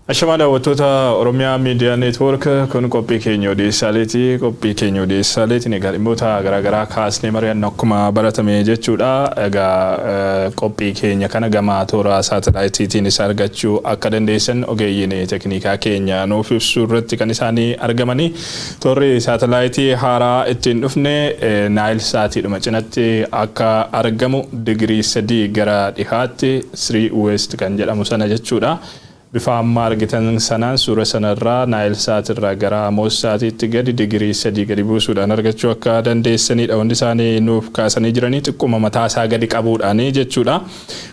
Ashamaa daawwattoota Oromiyaa Miidiyaa Neetwoork, kun qophii keenya odeessaaleeti. Qophii keenya odeessaaleetiin egaa dhimmoota garaagaraa kaasnee mari'annu akkuma baratame jechuudha. Egaa qophii keenya kana gama toora saatalaayitiitiinis argachuu akka dandeessan ogeeyyiin teknikaa keenya nuuf ibsuu irratti kan isaanii argamanii. Toorri saatalaayitii haaraa ittiin dhufne Naayil Saatiidhuma cinatti akka argamu digirii 3 gara dhihaatti, 3 West kan jedhamu sana jechuudha. Bifa amma argitan sanaan suura sanarraa Naayil Saatirraa gara Amoos Saatiitti gadi digirii 3 gadi buusuudhaan argachuu akka dandeessanidha. Hundi isaanii nuuf kaasanii jiranii xiqquma mataa isaa gadi qabuudhaani jechuudha.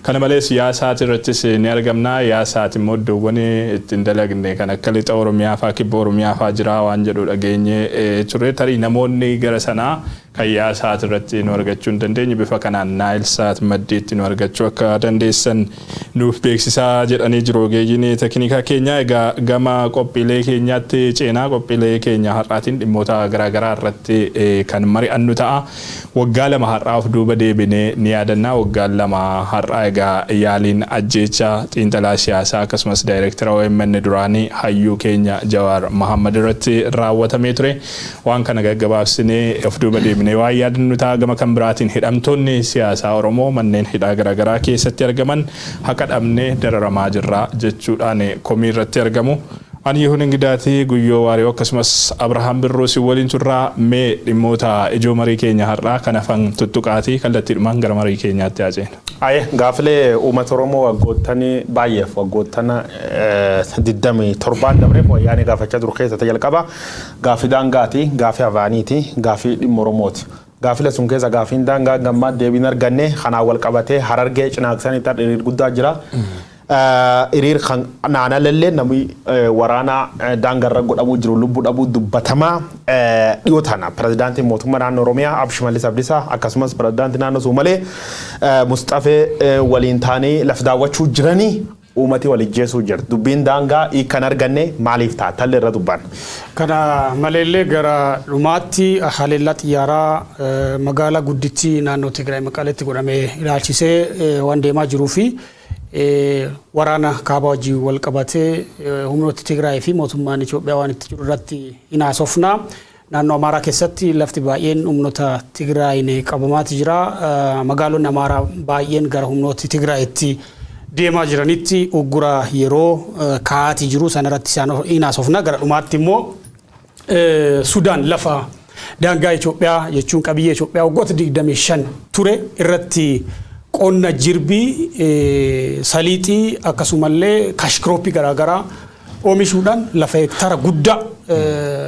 Kana malees Yaa Saati irrattis ni argamna. Yaa Saati immoo iddoowwan ittiin dalagne kan akka lixa Oromiyaa faa, kibba Oromiyaa faa jira waan jedhu dhageenye ture. Tarii namoonni gara sanaa kan Yaa Saat irratti nu argachuu hin dandeenye bifa kanaan Naayil Saat maddiitti nu argachuu akka dandeessan nuuf beeksisaa jedhanii jiru ogeeyyiin teknikaa keenyaa. Egaa gama qophiilee keenyaatti ceenaa, qophiilee keenya har'aatiin dhimmoota garaagaraa irratti kan mari'annu ta'a. Waggaa 2 har'aa of duuba deebinee ni yaadanna. Waggaan 2 har'aa egaa yaaliin ajjeechaa xiinxalaa siyaasaa akkasumas daayireektara OMN duraanii hayyuu keenya Jawaar Mahaammad irratti raawwatamee ture. Waan kana gaggabaabsinee of duuba deebinee waan yaadannu ta'a. Gama kan biraatiin hidhamtoonni siyaasaa Oromoo manneen hidhaa garaagaraa keessatti argaman haqa dhabnee dararamaa jirra jechuudhaan komii irratti argamu. Ani Yihun Ingidaatii, Guyyoo Waariyoo akkasumas Abrahaam Birruu isin waliin turraa. Mee dhimmoota ijoo marii keenya har'aa kan hafan tuttuqaatii kallattiidhumaan gara marii keenyaatti haa ceenu. Aye, gaafilee uummata Oromoo waggoottan baay'eef, waggoottan 27 dabreef wayyaanee gaafachaa turu keessa ta jalqaba gaafii daangaati, gaafii afaaniiti, gaafii dhimma Oromooti. Gaafile sun keessa gaafiin daangaa gammaa deebiin arganne. Kanaan wal qabatee Harargee Cinaaksanitti har'a hiriir guddaa jira. Hiriir kan naanallee namni waraana daangarra godhamuu jiru lubbuu dhabuu dubbatamaa. Dhiyoo tana pirezidaantiin mootummaa naannoo Oromiyaa Ab Shimallis Abdiisaa akkasumas pirezidaantii naannoo Suumalee Musxafee waliin ta'anii lafa daawwachuu jiranii uummati wal ijjeesuu jira. Dubbiin daangaa hiikan arganne maaliif ta'a? Talli irra dubban. Kana maleellee gara dhumaatti haleellaa xiyyaaraa magaalaa guddittii naannoo Tigraay Maqaleetti godhame ilaalchisee waan deemaa jiruu fi waraana kaabaa wajjin wal qabatee humnooti Tigraay fi mootummaan Itoophiyaa waan itti jiru irratti hin haasofna. Naannoo Amaaraa keessatti lafti baay'een humnoota Tigraayin qabamaati jira. Magaalonni Amaaraa baay'een gara humnooti Tigraayitti deemaa jiranitti uggura yeroo kaa'aati jiru. Sana irratti isaan hin haasofna. Gara dhumaatti immoo Sudaan lafa daangaa Itoophiyaa jechuun qabiyyee Itoophiyaa waggoota 25 ture irratti qonna jirbii, saliixii akkasumallee cash crop garaagaraa oomishuudhaan lafa heektaara guddaa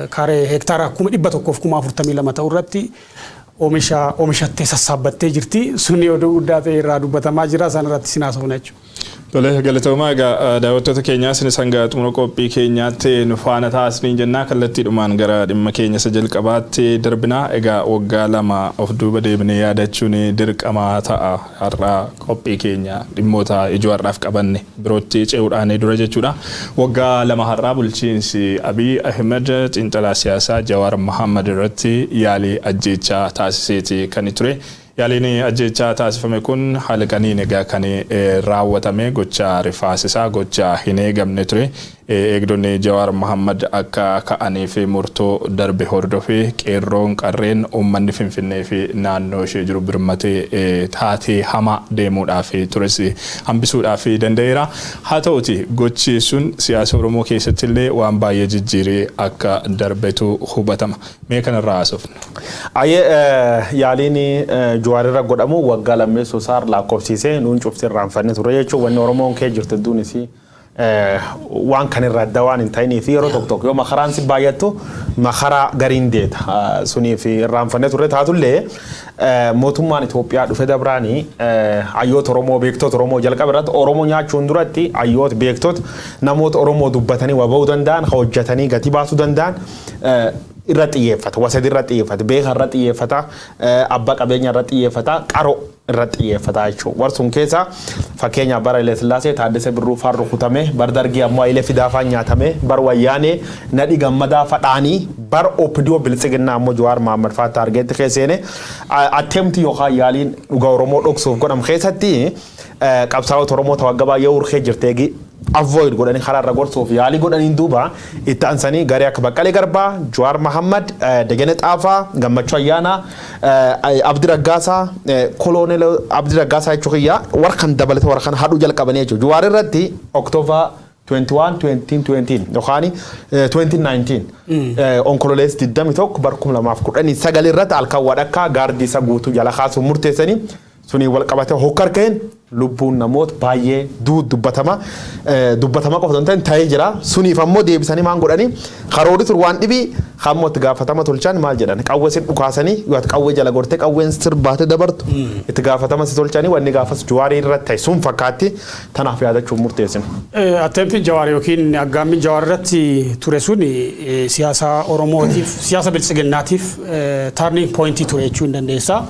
kaaree heektaara 142,000 ta'u irratti oomisha oomishattee sassaabbattee jirti. Suni oduu guddaa ta'e irraa dubbatamaa jira. Sana irratti sin haasofna jechuudha. Tole, galatoomaa. Egaa daawwattoota keenyaa, isinis hanga xumura qophii keenyaatti nu faana taasisanii jennaa, kallattiidhumaan gara dhimma keenya isa jalqabaatti darbinaa. Egaa waggaa 2 of duuba deebinee yaadachuun dirqama ta'a har'a qophii keenya dhimmoota ijoo har'aaf qabanne birootti ce'uudhaan dura jechuudha. Waggaa 2 har'aa bulchiinsi Abiy Ahmed xiinxalaa siyaasaa Jawaar Mohammad irratti yaalii ajjeechaa taasiseeti kan ture. Yaaliin ajjeechaa taasifame kun halkaniin egaa kan raawwatame, gocha rifaasisaa, gocha hin eegamne ture. Eegdonni Jawaar Mohammad akka ka'anii fi murtoo darbe hordofee qeerroon, qarreen, uummanni Finfinnee fi naannoo ishee jiru birmatee taatee hamaa deemuudhaaf tures hambisuudhaaf danda'eera. Haa ta'uti gochi sun siyaasa Oromoo keessatti illee waan baay'ee jijjiiree akka darbetu hubatama. Mee kanarraa haasofna. Ayyee, yaaliin Jawaarirra godhamu waggaa lammeessoo isaa lakkoofsiisee nuun cufti irraanfanne ture jechuun wanni Oromoon kee jirtu hedduunis waan kan irraa adda waan hin ta'inii fi yeroo tokko tokko yoo makaraan si baay'attu makaraa gariin deeta. Suniif irraanfanne ture. Taatullee mootummaan Itoophiyaa dhufe dabraanii hayyoota Oromoo, beektota Oromoo, jalqaba irratti Oromoo nyaachuun duratti hayyoota, beektota, namoota Oromoo dubbatanii waa ba'uu danda'an, hojjetanii gatii baasuu danda'an irra xiyyeeffata. Wasadi irra xiyyeeffata. Beeka irra xiyyeeffata. Abbaa qabeenya irra xiyyeeffata. Qaroo irra xiyyeeffata jechuudha. Warri sun keessa fakkeenyaaf bara Haile Sillaasee Taaddasee Birruu faan rukutame, bar Dargii ammoo Hayilee Fidaa faan nyaatame, bar Wayyaanee Nadhii Gammadaa fadhaanii, bar OPDO Biltsiginnaa ammoo Jawaar Mohammad faa target keessa seene. Attempt yookaan yaaliin dhugaa Oromoo dhoksuuf godham keessatti qabsaa'ota Oromoo ta'uu akka baay'ee urkee jirti eegi Avoid godhanii karaa irra gorsuuf yaalii godhaniin duuba itti aansanii garee akka Baqqalee Garbaa, Jawaar Mahammad, Degene Xaafaa, Gammachuu Ayyaanaa, Abdi Raggaasaa, Koloneel Abdi Raggaasaa jechuu kiyya, warra kan dabalate warra kan hadhuu jalqabanii jechuudha. Jawaar irratti October 21, 2020 yookaan 2019, Onkololeessa 21 bara 2019 irratti halkan wadhakkaa gaardii isa guutuu jala kaasuun murteessanii, sunii wal qabatee hokkar ka'een lubbuun namoota baay'ee dubbatama dubbatama qofa osoo hin ta'in ta'ee jira. Suniif ammoo deebisanii maan godhanii karoorri tur waan dhibii kammoo itti gaafatama tolchan. Maal jedhan, qawwee si dhukaasanii, yoo ati qawwee jala gortee qawween sirbaate dabartu itti gaafatama si tolchanii. Wanni gaafas Jawaarii irratti ta'e sun fakkaatti, tanaaf yaadachuuf murteessine. Attemptiin Jawaar yookiin aggaammiin Jawaar irratti ture sun siyaasa Oromootiif, siyaasa biltsiginnaatiif turning pointii ture jechuu hin dandeessa.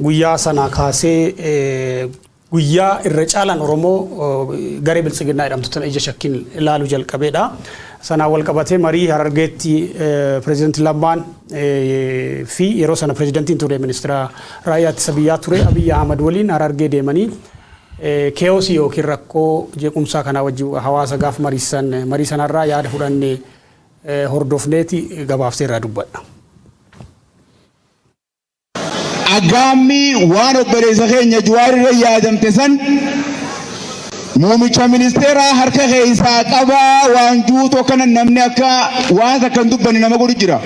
Guyyaa sana kaasee guyyaa irra caalaan Oromoo garee biltsiginnaa jedhamtu tana ija shakkiin ilaaluu jalqabeedha. Sanaan wal qabatee marii Harargeetti pireezidantii Lammaan fi yeroo sana pireezidantiin ture, ministeera raayyaa ittisa biyyaa ture Abiyyi Ahmad waliin Harargee deemanii chaosii yookiin rakkoo jeequmsaa kanaa wajjin hawaasa gaaf mariisan, marii sanarraa yaada fudhannee hordofneeti gabaabsee irraa dubbadha. Aggaammii waan obboleessa keenya Jawaar irra yaadamte san muumicha ministeeraa harka keessaa qabaa waan juutoo kana namni akka waan takka hin dubbanne nama godhu jira.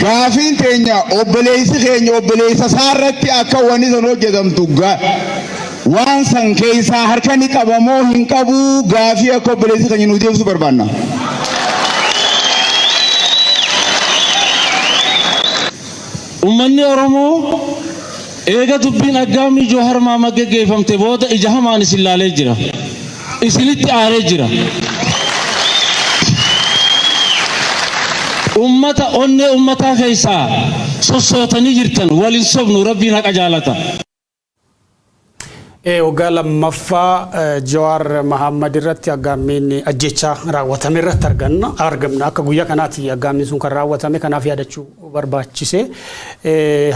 Gaafiin teenya, obboleessi keenya obboleessa isaarratti akka wanni san hojjetamtu, waan san keessaa harka ni qabamoo hin qabuu, gaafii akka obboleessi keenya nu deebisu barbaanna. Uummanni Oromoo eega dubbiin aggaammii Joohar Mahammad geggeeffamte booda ija hamaan isin laalee jira. Isinitti aaree jira. Uummata onnee uummataa keessaa sossootanii jirtan, waliin sobnu, Rabbiin haqa jaalata. Waggaa lammaffaa Jawaar Mahammad irratti aggaammiin ajjechaa raawwatame irratti argamna. Akka guyyaa kanaati aggaammiin sun kan raawwatame, kanaaf yaadachuu barbaachise.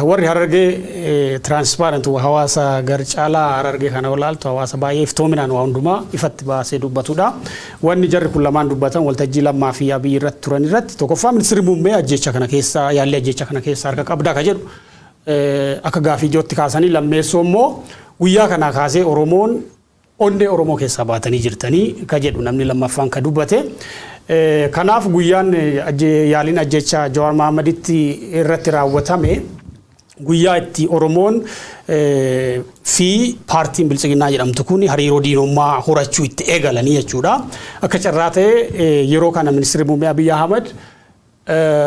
Warri Harargee transparent, hawaasa gar caalaa Harargee kana olaaltu hawaasa baay'ee iftoominaan waa hundumaa ifatti baasee dubbatudha. Wanni jarri kun lamaan dubbatan waltajjii Lammaa fi Abiyyi irratti turan irratti, tokkoffaa ministeerri muummee ajjecha kana keessa, yaalli ajjecha kana keessa harka qabdaa ka jedhu akka gaafii ijootti kaasanii, lammeessoo immoo guyyaa kanaa kaasee Oromoon onnee Oromoo keessaa baatanii jirtanii ka jedhu namni lammaffaan ka dubbate. Kanaaf guyyaan yaaliin ajjecha Jawaar Mahaammaditti irratti raawwatame guyyaa itti Oromoon fi paartiin Biltsiginnaa jedhamtu kun hariiroo diinummaa horachuu itti eegalanii jechuudha. Akka carraa ta'e yeroo kana ministeerri muummee Abiyyi Ahmad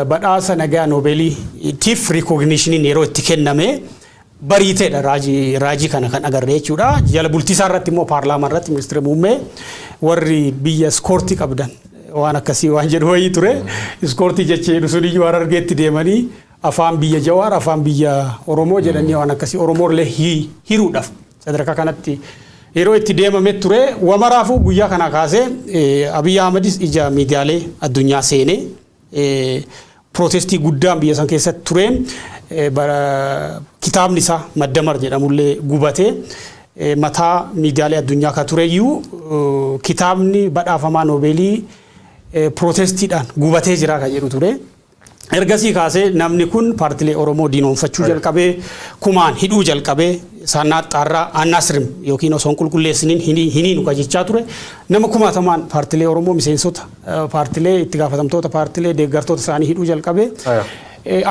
badhaasa nagaa Noobeeliitiif recognitioniin yeroo itti kenname bariiteedha, raajii kana kan agarre jechuudha. Jala bultii isaa irratti immoo paarlaamaa irratti ministeerri muummee warri biyya escortii qabdan waan akkasii waan jedhu wayii ture. Escortii jecha jedhu sun iyyuu Harargeetti deemanii afaan biyya Jawaar, afaan biyya Oromoo jedhanii waan akkasii Oromoollee hiruudhaaf sadarkaa kanatti yeroo itti deemame ture. Wamaraafuu guyyaa kana kaasee Abiyyi Ahmadis ija miidiyaalee addunyaa seenee, protestii guddaan biyya san keessatti tureen kitaabni isaa Maddamar jedhamullee gubatee mataa miidiyaalee addunyaa ka tureyyuu kitaabni badhaafamaa Noobeelii protestiidhaan gubatee jira kan jedhu ture. Ergasii kaasee namni kun paartilee Oromoo diinoomfachuu jalqabee, kumaan hidhuu jalqabee, saannaa xaarraa aannaasrim yookiin osoo hin qulqulleessiniin hiniinu ka jechaa ture. Nama kumaatamaan paartilee Oromoo, miseensota paartilee, itti gaafatamtoota paartilee, deeggartoota isaanii hidhuu jalqabee,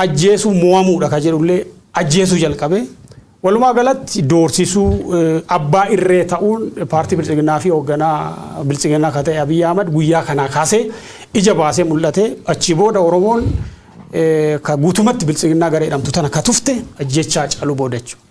ajjeesuu mo'amuudha ka jedhullee ajjeesuu jalqabee. Walumaa galatti doorsisuu, abbaa irree ta'uun paartii Biltsiginnaa fi hoogganaa Biltsiginnaa ka ta'e Abiyyi Ahmad guyyaa kanaa kaasee ija baasee mul'ate. Achi booda Oromoon ka guutumatti Biltsiginnaa garee jedhamtu tana ka tufte ajjechaa Hacaaluu booda jechuudha.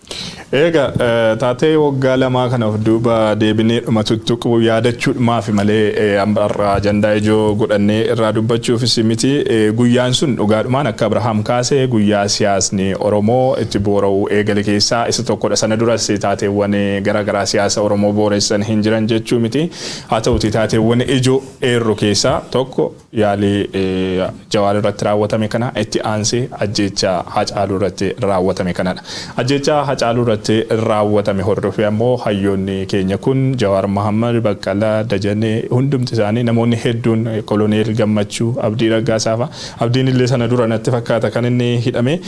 Egaa taatee waggaa lamaa kana of duuba deebinee dhuma tuttuquu yaadachuudhumaafi malee har'a ajandaa ijoo godhannee irraa dubbachuufis miti. Guyyaan sun dhugaadhumaan akka Abrahaam kaase guyyaa siyaasni Oromoo itti boora'uu eegale keessaa isa tokkodha. Sana duras taateewwan garaagaraa siyaasa Oromoo booressan hin jiran jechuu miti. Haa ta'uti taateewwan ijoo eerru keessaa tokko yaalii Jawaar irratti raawwatame kana, itti aansee ajjeechaa Hacaaluu irratti raawwatame kanadha. Ajjeechaa Hacaaluu irratti raawwatame hordofee ammoo hayyoonni keenya kun Jawaar Mohammad, Baqqalaa, Dajanee, hundumti isaanii, namoonni hedduun, Koloneel Gammachuu, Abdii Raggaasaa fa'a. Abdiin illee sana dura natti fakkaata kan inni hidhame.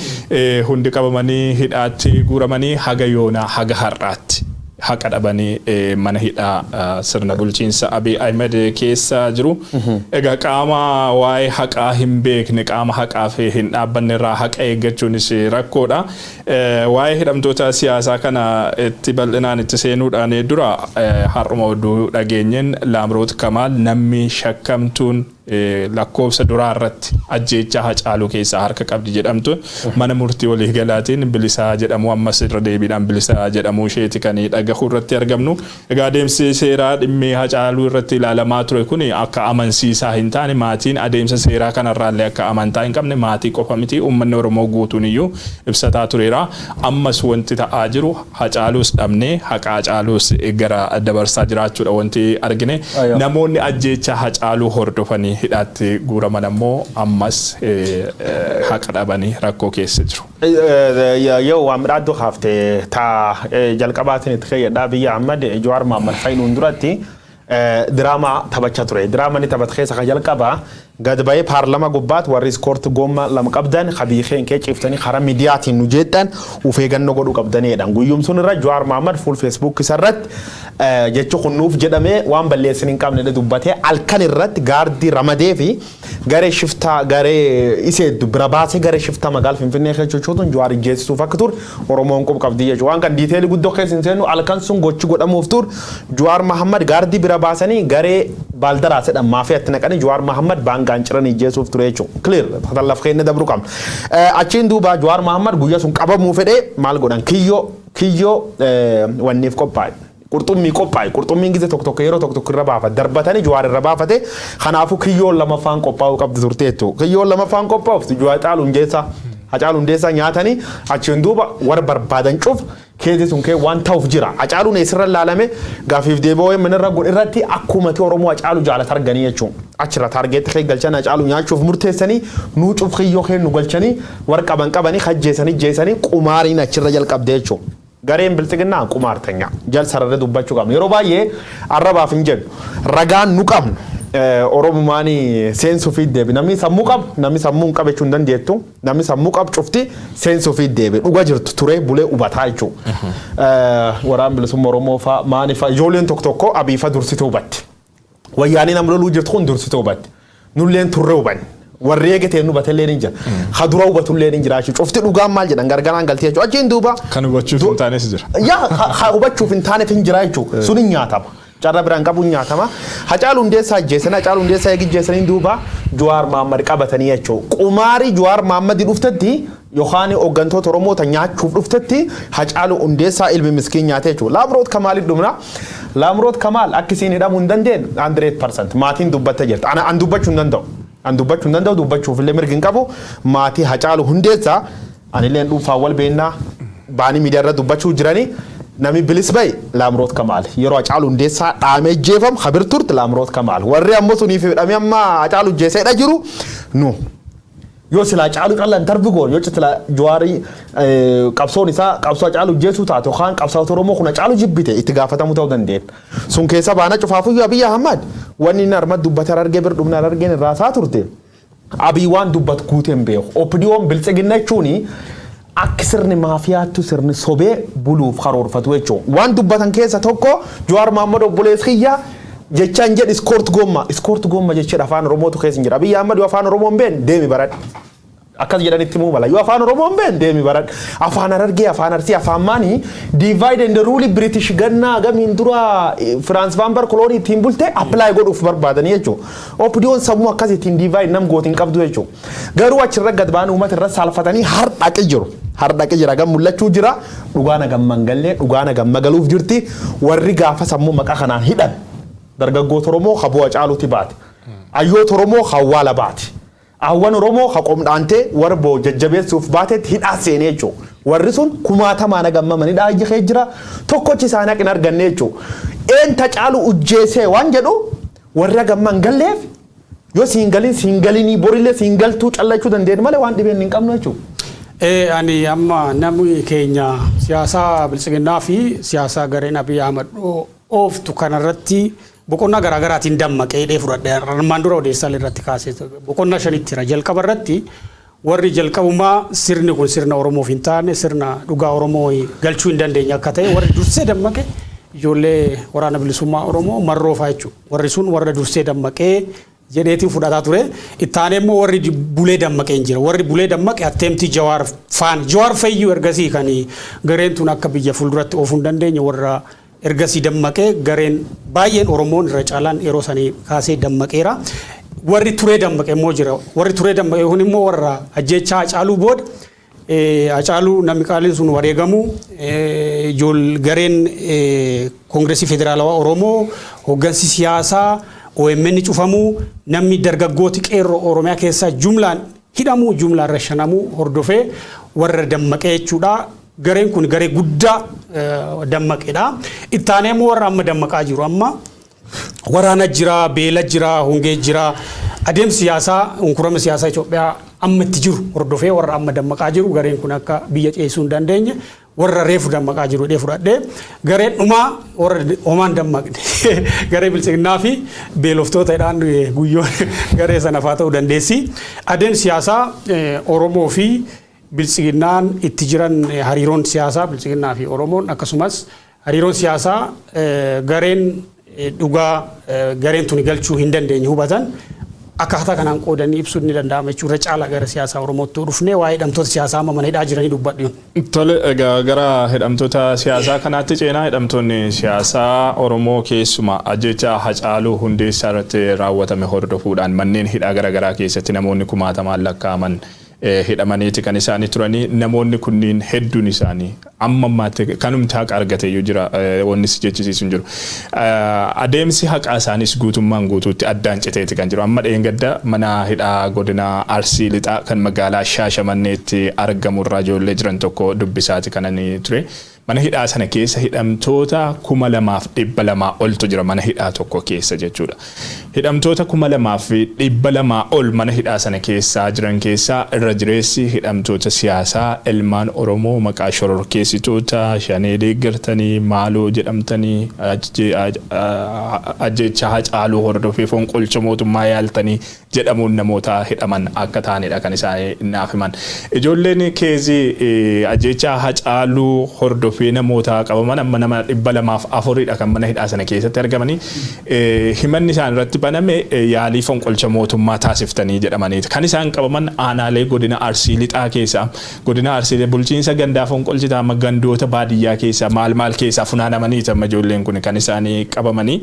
Hundi qabamanii hidhaatti guuramanii haga yoonaa, haga har'aatti haqa dhabanii mana hidhaa sirna bulchiinsa Abiy Ahmed keessa jiru. Egaa qaama waa'ee haqaa hin beekne, qaama haqaaf hin dhaabbanne irraa haqa eeggachuunis rakkoodha. Waa'ee hidhamtoota siyaasaa kana itti bal'inaan itti seenuudhaan dura, har'uma oduu dhageenyeen Laamroot Kamaal, namni shakkamtuun lakkoofsa duraa irratti ajjeechaa Hacaaluu keessaa harka qabdi jedhamtu, mana murtii waliigalaatiin bilisaa jedhamu, ammas irra deebiidhaan bilisaa jedhamuu isheeti kan dhagahuu irratti argamnu. Egaa adeemsi seeraa dhimmi Hacaaluu irratti ilaalamaa ture kun akka amansiisaa hin taane, maatiin adeemsa seeraa kanarraallee akka amantaa hin qabne, maatii qofa miti, uummanni Oromoo guutuun iyyuu ibsataa tureera. Ammas wanti ta'aa jiru Hacaaluus dhabnee haqa Hacaaluus gara dabarsaa jiraachuudha wanti argine. Namoonni ajjeechaa Hacaaluu hordofanii hidhaatti guuraman ammoo ammas haqa dhabanii rakkoo keessa jiru. Yoo waan midhaaddu kaaftee taa jalqabaatiin itti fayyadhaa, Abiy Ahmad Jawaar Mohammad fa'iluun duratti diraamaa taphachaa ture. Diraamaa inni taphate keessa ka jalqabaa gad ba'ee paarlama gubbaatti warri iskoorti goomma lama qabdan kabiikeen kee ciiftanii karaa miidiyaatiin nu jeexxan of eeggannoo godhuu qabdanidha. Guyyuum sun irra Jawaar Mohammad fuul Facebook isarratti jechi kun nuuf jedhamee waan balleessin hin qabne dubbatee, halkan irratti gaardii ramadee fi garee shiftaa, garee isee bira baasee, garee shiftaa magaala Finfinnee keessa sochootuun Jawaar ijjeessisuuf akka ture Oromoon qub qabdi jechuudha. Waan kan detail guddoo keessa hin seennu. Halkan sun gochi godhamuuf ture, Jawaar Mohammad gaardii bira baasanii garee Baaldaraas jedhan maafiyaatti naqanii Jawaar Mohammad baangaan ciranii ijjeessuuf ture jechuudha. Clear laf keenya dabruu qabna. Achiin duuba Jawaar Mohammad guyyaa sun qabamuu fedhee maal godhan? Kiyyoo wanniif qophaa'e. Qurxummii qophaa'e. Qurxummiin gizee tokko tokko yeroo tokko tokko irra baafate, darbatanii Jawaar irra baafate. Kanaafuu kiyyoon lamaffaan qophaa'uu qabdi turte jechuudha. Kiyyoon lamaffaan qophaa'uuf Jawaar Hacaaluu Hundeessaa nyaatanii achiin duuba warra barbaadan cuf keessa sun kee waan ta'uuf jira. Hacaaluun eessirra ilaalame? Gaafiif deebi'oo inni irra godhe irratti akkumati Oromoo Hacaaluu jaalata arganii jechuudha. Achirra target kee galchan, Hacaaluu nyaachuuf murteessanii, nuu cuf kiyyoo kee nu galchanii, warra qaban qabanii hajjeesanii jeesanii, qumaariin achirra jalqabde jechuudha. Gareen Bilxiginnaa qumaartanya jal sararra dubbachuu qabna. Yeroo baay'ee arrabaaf hin jennu, ragaan nu qabnu Oromumaan seensuu fi deebi. Namni sammuu qabu, namni sammuu hin qabu jechuu hin dandeettu. Namni sammuu qabu cufti seensuu fi deebi. Dhuga jirtu ture bulee hubataa jechuudha. Waraan bilisummaa Oromoo fa'a maani fa'a, ijoolleen tokko tokko abiifa dursite hubatti. Wayyaanii nama loluu jirtu kun dursite hubatti. Nulleen turre hubanne. Warri eegateen hubatallee ni jira. Ha dura hubatullee ni jira jechuudha. Cufti dhugaan maal jedhan gargaraan galtee jechuudha. Achiin duuba. Kan hubachuuf hin taanes jira. Yaa, ha hubachuuf hin taaneef hin jira jechuudha. Sun hin nyaatama. Carra biraan qabu hin nyaatama. Hacaaluu Hundeessaa ajjeesanii, Hacaaluu Hundeessaa eegi ajjeesanii duuba Jawaar Mahaammad qabatanii jechuudha. Qumaarii Jawaar Mahaammad dhuftetti yookaan hooggantoota Oromoota nyaachuuf dhuftetti Hacaaluu Hundeessaa ilmi miskiin nyaatee jechuudha. Laamroot Kamaaliif dhumna. Laamroot Kamaal akka isiin hidhamuu hin dandeenye 100% maatiin dubbattee jirti. Ana an dubbachuu hin danda'u. An dubbachuu hin danda'u, dubbachuuf illee mirgi hin qabu. Maatii Hacaaluu Hundeessaa anillee dhuunfaan wal beennaa, baanii miidiyaa irra dubbachuu jiranii. Namni bilis bahe Laamroot Kamaal, yeroo Hacaaluu Hundeessaa dhaamee jeefam habir turte Laamroot Kamaal. Warri ammoo suniif hidhamee amma Hacaaluu jeeseedha jiru nu. Yoo silaa Hacaaluu callaan tarbi goon, yoo silaa Jawaarii qabsoon isaa qabsoo Hacaaluu jeesuu taate yookaan qabsaa'ota Oromoo kun Hacaaluu jibbite, itti gaafatamu ta'uu dandeenya. Sun keessa baana. Cufaafuyyuu Abiyyi Ahmad wanni inni harma dubbate argee bir dhumna argeen irraa isaa turte. Abiy waan dubbatu guutee hin beeku. OPDO'n Biltsiginna jechuun akka sirni maafiyaattu sirni sobee buluuf karoorfatu jechuudha. Waan dubbatan keessa tokko Jawaar Mohammad obboleessa kiyya jechaan jedhi iskoort goomma. Iskoort goomma jechuudha, afaan Oromootu keessa hin jira. Abiyyi Ahmad yoo afaan Oromoo hin beekne deemi baradhu. Akkas jedhanitti himuu mala. Yoo afaan Oromoo hin beekne deemi baradhu. Afaan Harargee, afaan Arsii, afaan maanii divide and rule British gannaa gamiin dura Firaans Vaambar koloonii ittiin bulte apply godhuuf barbaadanii jechuudha. OPDO'n sammuu akkas ittiin divide nam gootiin qabdu jechuudha. Garuu achirra gad ba'anii uummata irra saalfatanii hardhaqi jiru. Hardhaqi jira, gam mul'achuu jira. Dhugaan hagamma hin gallee, dhugaan hagamma galuuf jirti. Warri gaafa sammuu maqaa kanaan hidhan dargaggoota Oromoo haboo Hacaaluuti baate. Hayyoota Oromoo hawwaala baate. Hawwan Oromoo haqomdhaantee warboo jajjabeessuuf baatetti hidhaa seenee jechuudha. Warri sun kumaatamaan hagammaman hidhaa ijji jira. Tokkochi isaanii haqin arganne jechuudha. Eenta caalu ujjeesee waan jedhu warri hagamma hin galleef, yoo siin galin siin galinii borillee siin galtuu callachuu dandeenyu malee waan dhibeen hin qabnu jechuudha. Ani amma namni keenya siyaasaa Biltsiginnaa fi siyaasaa gareen Abiy Ahmad ooftu kanarratti boqonnaa garaagaraatiin dammaqee hidhee fudhadhe. Armaan dura odeessaalee irratti kaasee boqonnaa shanitti jira. Jalqaba irratti warri jalqabumaa sirni kun sirna Oromoof hin taane, sirna dhugaa Oromoo galchuu hin dandeenye akka ta'e warri dursee dammaqe ijoollee Waraana Bilisummaa Oromoo Marroo fa'aa jechuudha. Warri sun warra dursee dammaqee jedheetiin fudhataa ture. Ittaanee immoo warri bulee dammaqee hin jira. Warri bulee dammaqe atteemtii Jawaar faan. Jawaar fayyuu ergasii kan gareen tun akka biyya fuulduratti oofuu hin dandeenye warra ergasii dammaqee gareen baay'een Oromoon irra caalaan yeroo sanii kaasee dammaqeera. Warri turee dammaqe immoo jira. Warri turee dammaqe kun immoo warra ajjeechaa Hacaaluu booda Hacaaluu namni qaaliin sun wareegamuu, ijool gareen Koongiresii Federaalawaa Oromoo, hooggansi siyaasaa OMN cufamuu, namni dargaggooti qeerroo Oromiyaa keessaa jumlaan hidhamuu, jumlaan rashanamuu hordofee warra dammaqee jechuudha. Gareen kun garee guddaa dammaqedha. Ittaanee immoo warra amma dammaqaa jiru, amma waraana jira, beela jira, hongee jira. Adeemsi siyaasaa, unkurama siyaasaa Itoophiyaa amma itti jiru hordofee warra amma dammaqaa jiru, gareen kun akka biyya ceesisuu hin dandeenye warra reefu dammaqaa jiru jedhee fudhadhee, gareen dhumaa warra homaan dammaqne garee Biltsiginnaa fi beeloftoota jedhaan guyyoo garee sana faa ta'uu dandeessi. Adeemsi siyaasaa Oromoo fi Biltsiginnaan itti jiran, hariiroon siyaasaa Biltsiginnaa fi Oromoon, akkasumas hariiroon siyaasaa gareen dhugaa gareen tuni galchuu hin dandeenye hubatan akkaataa kanaan qoodanii ibsuun ni danda'ama jechuudha. Irra caalaa gara siyaasaa Oromootti dhufnee waa'ee hidhamtoota siyaasaa amma mana hidhaa jiranii dubbadhu. Tole, egaa gara hidhamtoota siyaasaa kanaatti ceenaa. Hidhamtoonni siyaasaa Oromoo keessumaa ajjeechaa Hacaaluu Hundeessaa irratti raawwatame hordofuudhaan manneen hidhaa garaagaraa keessatti namoonni kumaatamaan lakkaa'aman hidhamaniiti kan isaanii turanii. Namoonni kunniin hedduun isaanii amma ammaatti kanumti haqa argateeyyuu jira wanni si jechisiisu hin jiru. Adeemsi haqaa isaanis guutummaan guutuutti addaan citeeti kan jiru. Amma dheengadda mana hidhaa godina Arsii Lixaa kan magaalaa Shaashamanneetti argamu irraa ijoollee jiran tokko dubbisaati kan ani ture. Mana hidhaa sana keessa hidhamtoota 2,200 oltu jira, mana hidhaa tokko keessa jechuudha. Hidhamtoota 2,200 ol mana hidhaa sana keessaa jiran keessaa irra jireessi hidhamtoota siyaasaa ilmaan Oromoo maqaa shororkeessitoota, Shanee deeggartanii, maaloo jedhamtanii, ajjeechaa Hacaaluu hordofee fonqolcha mootummaa yaaltanii jedhamuun namoota hidhaman akka ta'anidha kan isaan naaf himan. Ijoolleen keezii ajjeechaa Hacaaluu hordofee namoota qabaman amma nama 204dha kan mana hidhaa sana keessatti argamanii. Himanni isaan irratti baname yaalii fonqolcha mootummaa taasiftanii jedhamaniiti. Kan isaan qabaman aanaalee godina Arsii Lixaa keessaa, godina Arsii bulchiinsa gandaa fonqolchitaa amma gandoota baadiyyaa keessaa maal maal keessaa funaanamaniiti amma ijoolleen kun kan isaanii qabamanii.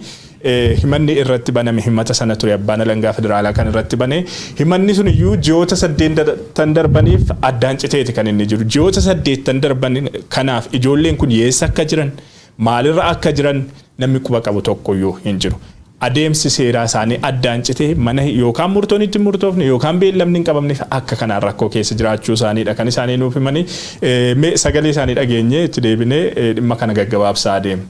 Himanni irratti baname himata sana ture abbaan alangaa federaalaa kan irratti bane. Himanni sun iyyuu ji'oota 8 darbaniif addaan citeeti kan inni jiru. Ji'oota 8 darban kanaaf ijoolleen kun eessa akka jiran, maalirra akka jiran namni quba qabu tokkoyyuu hin jiru. Adeemsi seeraa isaanii addaan citee mana yookaan murtoon itti murtoofne yookaan beellamni hin qabamneef akka kanaan rakkoo keessa jiraachuu isaaniidha kan isaanii nuuf himanii. Sagalee isaanii dhageenyee itti deebinee dhimma kana gaggabaabsaa adeemna.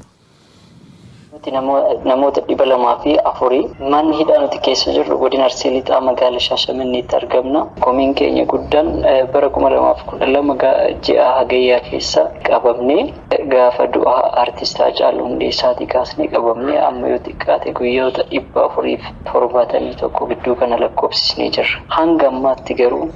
Nuti namoota 204. Manni hidhaa nuti keessa jirru godina Arsii Lixaa magaalaa Shaashamanneetti argamna. Komiin keenya guddaan bara 2012 ji'a Hagayyaa keessa qabamnee, gaafa du'a artist Haacaaluu Hundeessaatii kaasnee qabamnee amma yoo xiqqaate guyyoota 471 gidduu kana lakkoofsisnee jirra. Hanga ammaatti garuu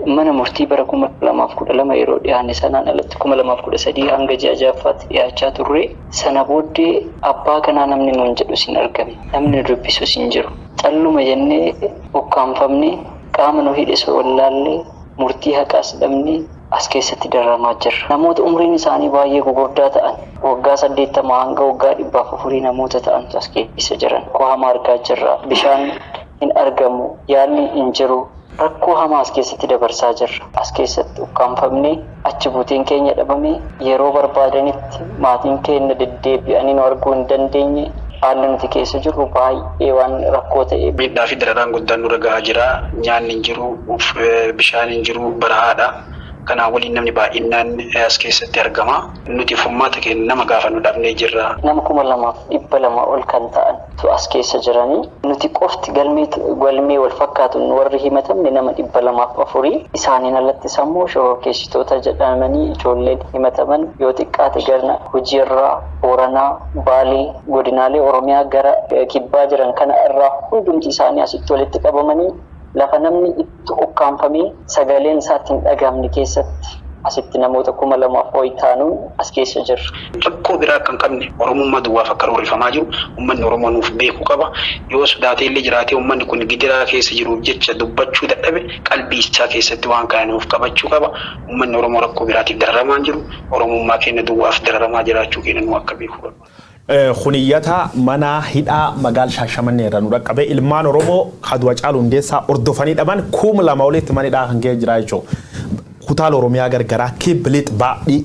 mana murtii bara 2012 yeroo dhiyaanne sanaan alatti 2013 hanga ji'a ja'affaatti dhiyaachaa turre. Sana booddee abbaa kanaa namni nuun jedhus hin argamne. Namni nu dubbisus hin jiru. Calluma jennee ukkaamfamnee, qaama nu hidhes wallaallee, murtii haqaas dhabnee as keessatti dararamaa jirra. Namoota umriin isaanii baay'ee gugurdaa ta'an, waggaa 80 hanga waggaa 104 namoota ta'antu as keessa jiran. Rakkoo hamaa argaa jirra. Bishaan hin argamu. Yaalli hin jiru. Rakkoo hamaa as keessatti dabarsaa jirra. As keessatti ukkaamfamnee, achi buuteen keenya dhabamee, yeroo barbaadanitti maatiin keenya deddeebi'anii nu arguu hin dandeenye. Haalli nuti keessa jirru baay'ee waan rakkoo ta'e. Miidhaa fi dararaan guddaan nurra gahaa jira. Nyaanni hin jiru, bishaan hin jiru, barahaadha. Kanaa waliin namni baay'inaan as keessatti argama. Nuti furmaata keenya nama gaafannu dhabnee jirra. Nama 2200 ol kan ta'an as keessa jiranii, nuti qofti galmee wal fakkaatuun warri himatamne nama 204. Isaaniin alattis ammoo shororkeessitoota jedhamanii ijoolleen himataman yoo xiqqaate gara hojiirraa Booranaa, Baalee, godinaalee Oromiyaa gara kibbaa jiran kana irraa hundumti isaanii asitti walitti qabamanii lafa namni itti ukkaanfamee sagaleen isaatti hin dhagahamne keessatti asitti namoota 2000 ol taanuun as keessa jirra. Rakkoo biraa akka hin qabne, Oromummaa duwwaaf akka roorrifamaa jiru uummanni Oromoo nuuf beekuu qaba. Yoo sodaatee illee jiraatee, uummanni kun gidiraa keessa jiruuf jecha dubbachuu dadhabe, qalbii isaa keessatti waan kana nuuf qabachuu qaba. Uummanni Oromoo rakkoo biraatiif dararamaa hin jiru. Oromummaa keenya duwwaaf dararamaa jiraachuu keenya nu akka beekuu qaba. Kuniyyata mana hidhaa magaal Shaashamannee irra nu dhaqqabe. Ilmaan Oromoo kadu'a Caalu Hundeessaa hordofanii dhaban 2000 olitti mana hidhaa kan ka'ee jira jechuudha. Kutaal Oromiyaa gargaraa kiblit baadhii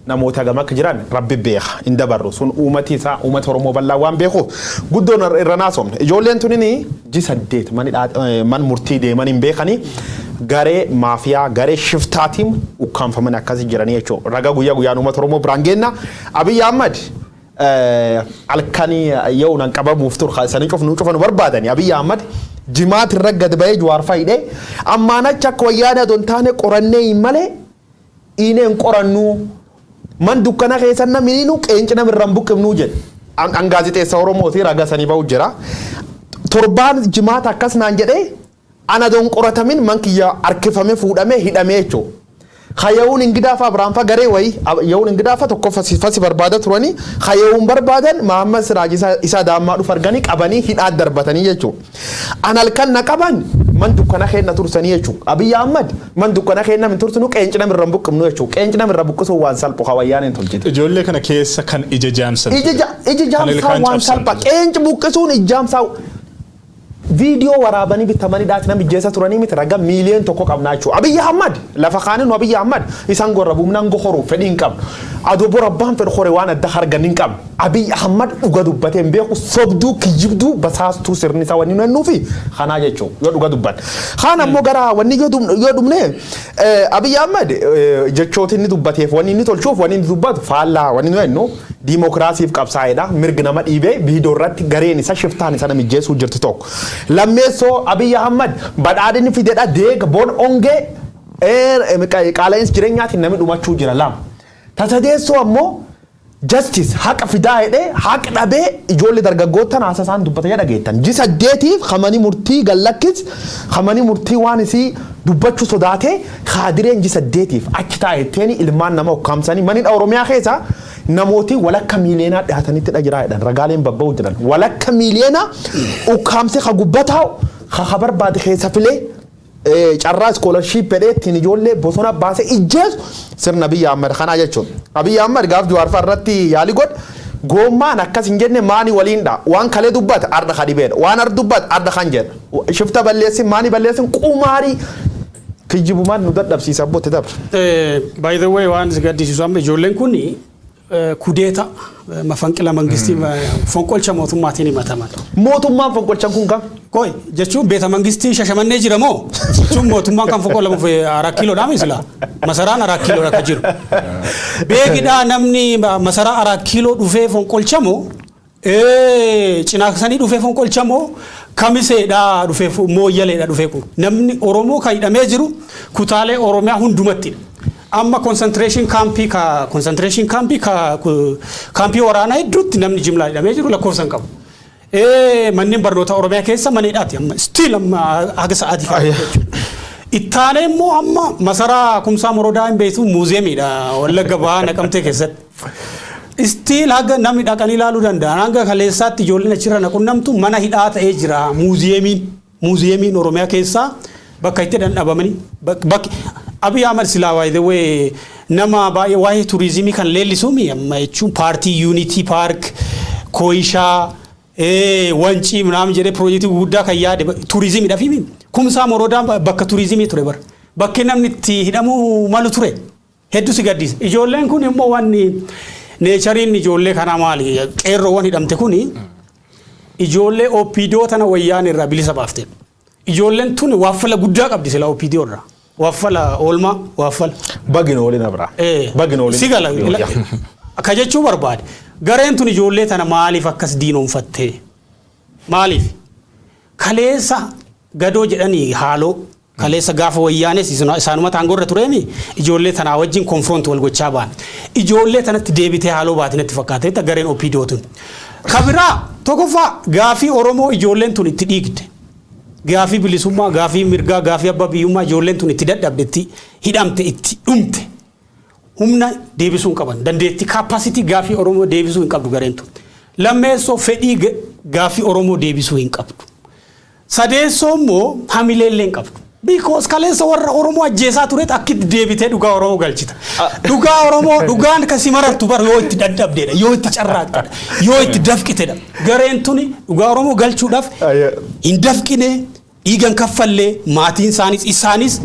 namoota gama akka jiran rabbi beeka, hin dabarru. Sun uummati isaa uummata Oromoo bal'aa waan beekuuf guddoon irra naasomne. Ijoolleen tunini ji 8 man murtii deeman hin beekanii, garee maafiyaa, garee shiftaatiin ukkaanfaman akkasii jiranii jechuudha. Raga guyyaa guyyaan uummata Oromoo biraan geenna. Abiyyi Ahmad halkanii yoo nan qabamuuf tur sanii cufnu cufanu barbaadani. Abiyyi Ahmad jimaat irra gad bahee Jawaar fayidee ammaan achi akka wayyaanee adon taane qorannee hin malee dhiinee hin qorannuu, man dukkana keessa namni nu qeenci namirra hin buqqifnuu jedhe. An gaazexeessa Oromooti, raga sanii bahu jira. Torbaan jimaata akkas naan jedhee ana don qoratamin man kiyya harkifame fuudhamee hidhamee jechuudha. Hayawuun Ingidaafa Abiraanfa garee wayii Yawuun Ingidaafa tokko fasi barbaada turanii, hayawuun barbaadan Mahammad Siraaj isa daammaa dhufu arganii qabanii hidhaa darbatanii jechuudha. An halkan na qaban man dukkana keenya tursanii jechuudha. Abiyyi Ahmad man dukkana keenya min tursinu, qeenci namirra hin buqqifnu jechuudha. Qeenci namirra buqqisuun waan salphu hawayyaan hin tolchite. Ijoollee kana keessa kan ija jaamsan. Ija jaamsaa ilkaan waan cabsan. Salpha. Qeenci buqqisuun ijaamsaa viidiyoo waraabanii bitamanii dhaati nama ijjeessa turanii miti, raga 1 miiliyoon qabnaa jechuudha. Abiyyi Ahmad lafa kaanii nu Abiyyi Ahmad isaan gorra buumnaan gohoruuf fedhii hin qabnu. Adoo bor abbaan fedhu hore waan adda argan hin qabnu. Abiyyi Ahmad dhuga dubbatee hin beeku, sobduu, kijibduu, basaastuu sirni isaa wanni nuyi fi kanaa jechuudha yoo dhuga dubban. Kaan ammoo gara wanni yoo dhumne, Abiyyi Ahmad jechoota inni dubbateef wanni inni tolchuuf wanni inni dubbatu faallaa. Wanni nu jennu diimokiraasiif qabsaa'edha. Mirgi nama dhiibee viidiyoo irratti gareen isa shiftaan isa namijjeessuu jirti tokko. Lammeessoo, Abiyyi Ahmad badhaadhinni fidedha deega bon ongee qaala'insi jireenyaatiin namni dhumachuu jira lama. Tasadeessoo ammoo justice, haqa fidaa jedhee haqa dhabee ijoollee dargaggoota haasa isaan dubbatanii dhageettan. Ji 8f kamanii murtii gallakkis, kamanii murtii waan isii dubbachuu sodaatee kaadireen ji 8f achi taa'etteeni ilmaan nama ukkaamsanii manidha. Oromiyaa keessa namooti walakka miiliyoonaa dhiyaatanitti dha jiraa jedhan, ragaaleen babba'u jiran. Walakka miiliyoonaa ukkaamsee ka gubbataa'u ka barbaade keessa filee carraa scholarship jedhee ittiin ijoollee bosona baasee ijjeesu sirna Abiyyi Ahmad kanaa jechuudha. Abiyyi Ahmad gaaf Jawaar fa'a irratti yaalii godhe goommaan akkas hin jenne, maani waliin dha. Waan kalee dubbata arda ka dhibeedha, waan ar dubbata arda kan jedha. Shifta balleessin, maani balleessin, qumaarii kijibumaan nu dadhabsiisa abbooti dabra. By the way, waan si gaddisiisu amma ijoolleen kun kudeeta mafanqila mangistii, fonqolcha mootummaatiin himataman. Mootummaan fonqolchan kun kam? Koi jechuun beeta mangistii Shashamannee jira moo, jechuun mootummaan kan fonqolamuuf Araa Kiiloodhaa misila masaraan Araa Kiiloodha kan jiru. Beekidhaa, namni masaraa Araa Kiiloo dhufee fonqolchamoo, Cinaaksanii dhufee fonqolchamoo, Kamiseedhaa dhufee, Mooyyaleedha dhufee, kun namni Oromoo kan hidhamee jiru kutaalee Oromiyaa hundumattidha. Amma concentration campii ka concentration campii ka kaampii waraanaa hedduutti namni jimlaa hidhamee jiru lakkoofsa hin qabu. Manneen barnoota Oromiyaa keessa mana hidhaati amma still amma haga sa'aatii kana jechuudha. Ittaanee immoo amma masaraa Kumsaa Morodaa hin beektu, muuzeemiidha Wallagga Bahaa Naqamtee keessatti. Still haga namni dhaqanii ilaaluu danda'an, hanga kaleessaatti ijoolleen achirra naqunnamtu mana hidhaa ta'ee jira muuzeemiin. Muuzeemiin Oromiyaa keessaa bakka itti dhandhabamanii bakki Abiy Ahmed silaa waayee nama baay'ee waa'ee turizimii kan leellisuumi amma jechuun paartii Unity Park, Kooyishaa, Wancii ምናምን jedhee piroojeektii gurguddaa kan yaade turizimiidhaaf himi. Kumsaa Morodaa bakka turizimii ture bara. Bakki namni itti hidhamuu malu ture. Hedduu si gaddisa. Ijoolleen kun immoo wanni natureiin ijoollee kanaa maali? Qeerroowwan hidhamte kuni ijoollee OPDO tana wayyaan irraa bilisa baafte. Ijoolleen tun waaffala guddaa qabdi sila OPDO irraa. Waffala oolmaa waffala. Bagin oolin abraa. Bagin oolin. Si gala akka jechuu barbaade. Gareen tun ijoollee tana maaliif akkas diinoomfattee? Maaliif? Kaleessa gadoo jedhanii haaloo kaleessa gaafa wayyaanes isaanuma taangorra tureemi ijoollee tanaa wajjin confront wal gochaa ba'an. Ijoollee tanatti deebitee haaloo baate natti fakkaate gareen OPDO tun. Kabiraa tokkoffaa gaafii Oromoo ijoolleen tun itti dhiigde. Gaafii bilisummaa, gaafii mirgaa, gaafii abbaa biyyummaa ijoolleen tun itti dadhabde, itti hidhamte, itti dhumte. Humna deebisuu hin qaban. Dandeettii capacity gaafii Oromoo deebisuu hin qabdu gareen tun. Lammeessoo fedhii gaafii Oromoo deebisuu hin qabdu. Sadeessoo immoo hamileellee hin qabdu. Because kaleessa warra Oromoo ajjeesaa tureet akkitti deebitee dhugaa Oromoo galchita. Dhugaa Oromoo dhugaan kasi marartu bar yoo itti dadhabdeedha, yoo itti carraaqxedha, yoo itti dafqitedha. Gareen tuni dhugaa Oromoo galchuudhaaf hin dafqine, dhiigan kaffallee, maatiin isaanis isaanis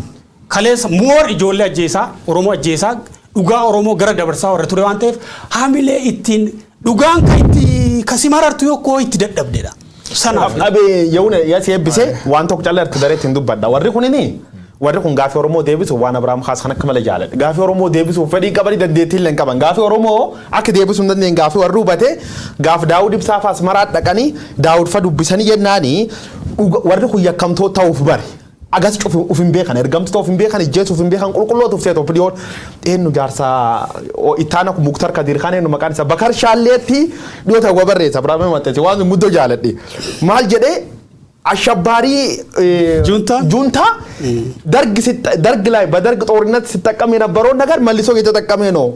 kaleessa moor ijoollee ajjeesaa, Oromoo ajjeesaa, dhugaa Oromoo gara dabarsaa warra ture waan ta'eef hamilee ittiin dhugaan kan itti kasi marartu yoo itti dadhabdeedha. Sanaaf. Abe yehuun yaasi eebbisee waan tokko caalaa irratti dareetti hin dubbadha. Warri kunini warri kun gaafii Oromoo deebisu waan Abiraam Haas kan akka malee jaaladha. Gaafii Oromoo deebisuuf fedhii qabanii dandeettii illee hin qaban. Gaafii Oromoo akka deebisuu hin dandeenye gaafii warri hubate gaaf Daawud Ibsaa faas maraa dhaqanii Daawud fa dubbisanii jennaanii warri kun yakkamtoota ta'uuf bare. Agas cufu uf hin beekan, ergamtoota uf hin beekan, ijjeesuuf hin beekan, qulqulloota uf seetu dhiyoon eenyu jaarsa ittaana Muktar Kadir kan eenyu maqaan isaa Bakar Shaalleetti dhiyoota wa barreessa Abiraam maxxanse waan guddoo jaaladhe. Maal jedhee አሸባሪ ጁንታ? ጁንታ ደርግ ላይ በደርግ ጦርነት ሲጠቀም የነበረውን ነገር መልሶ እየተጠቀመ ነው።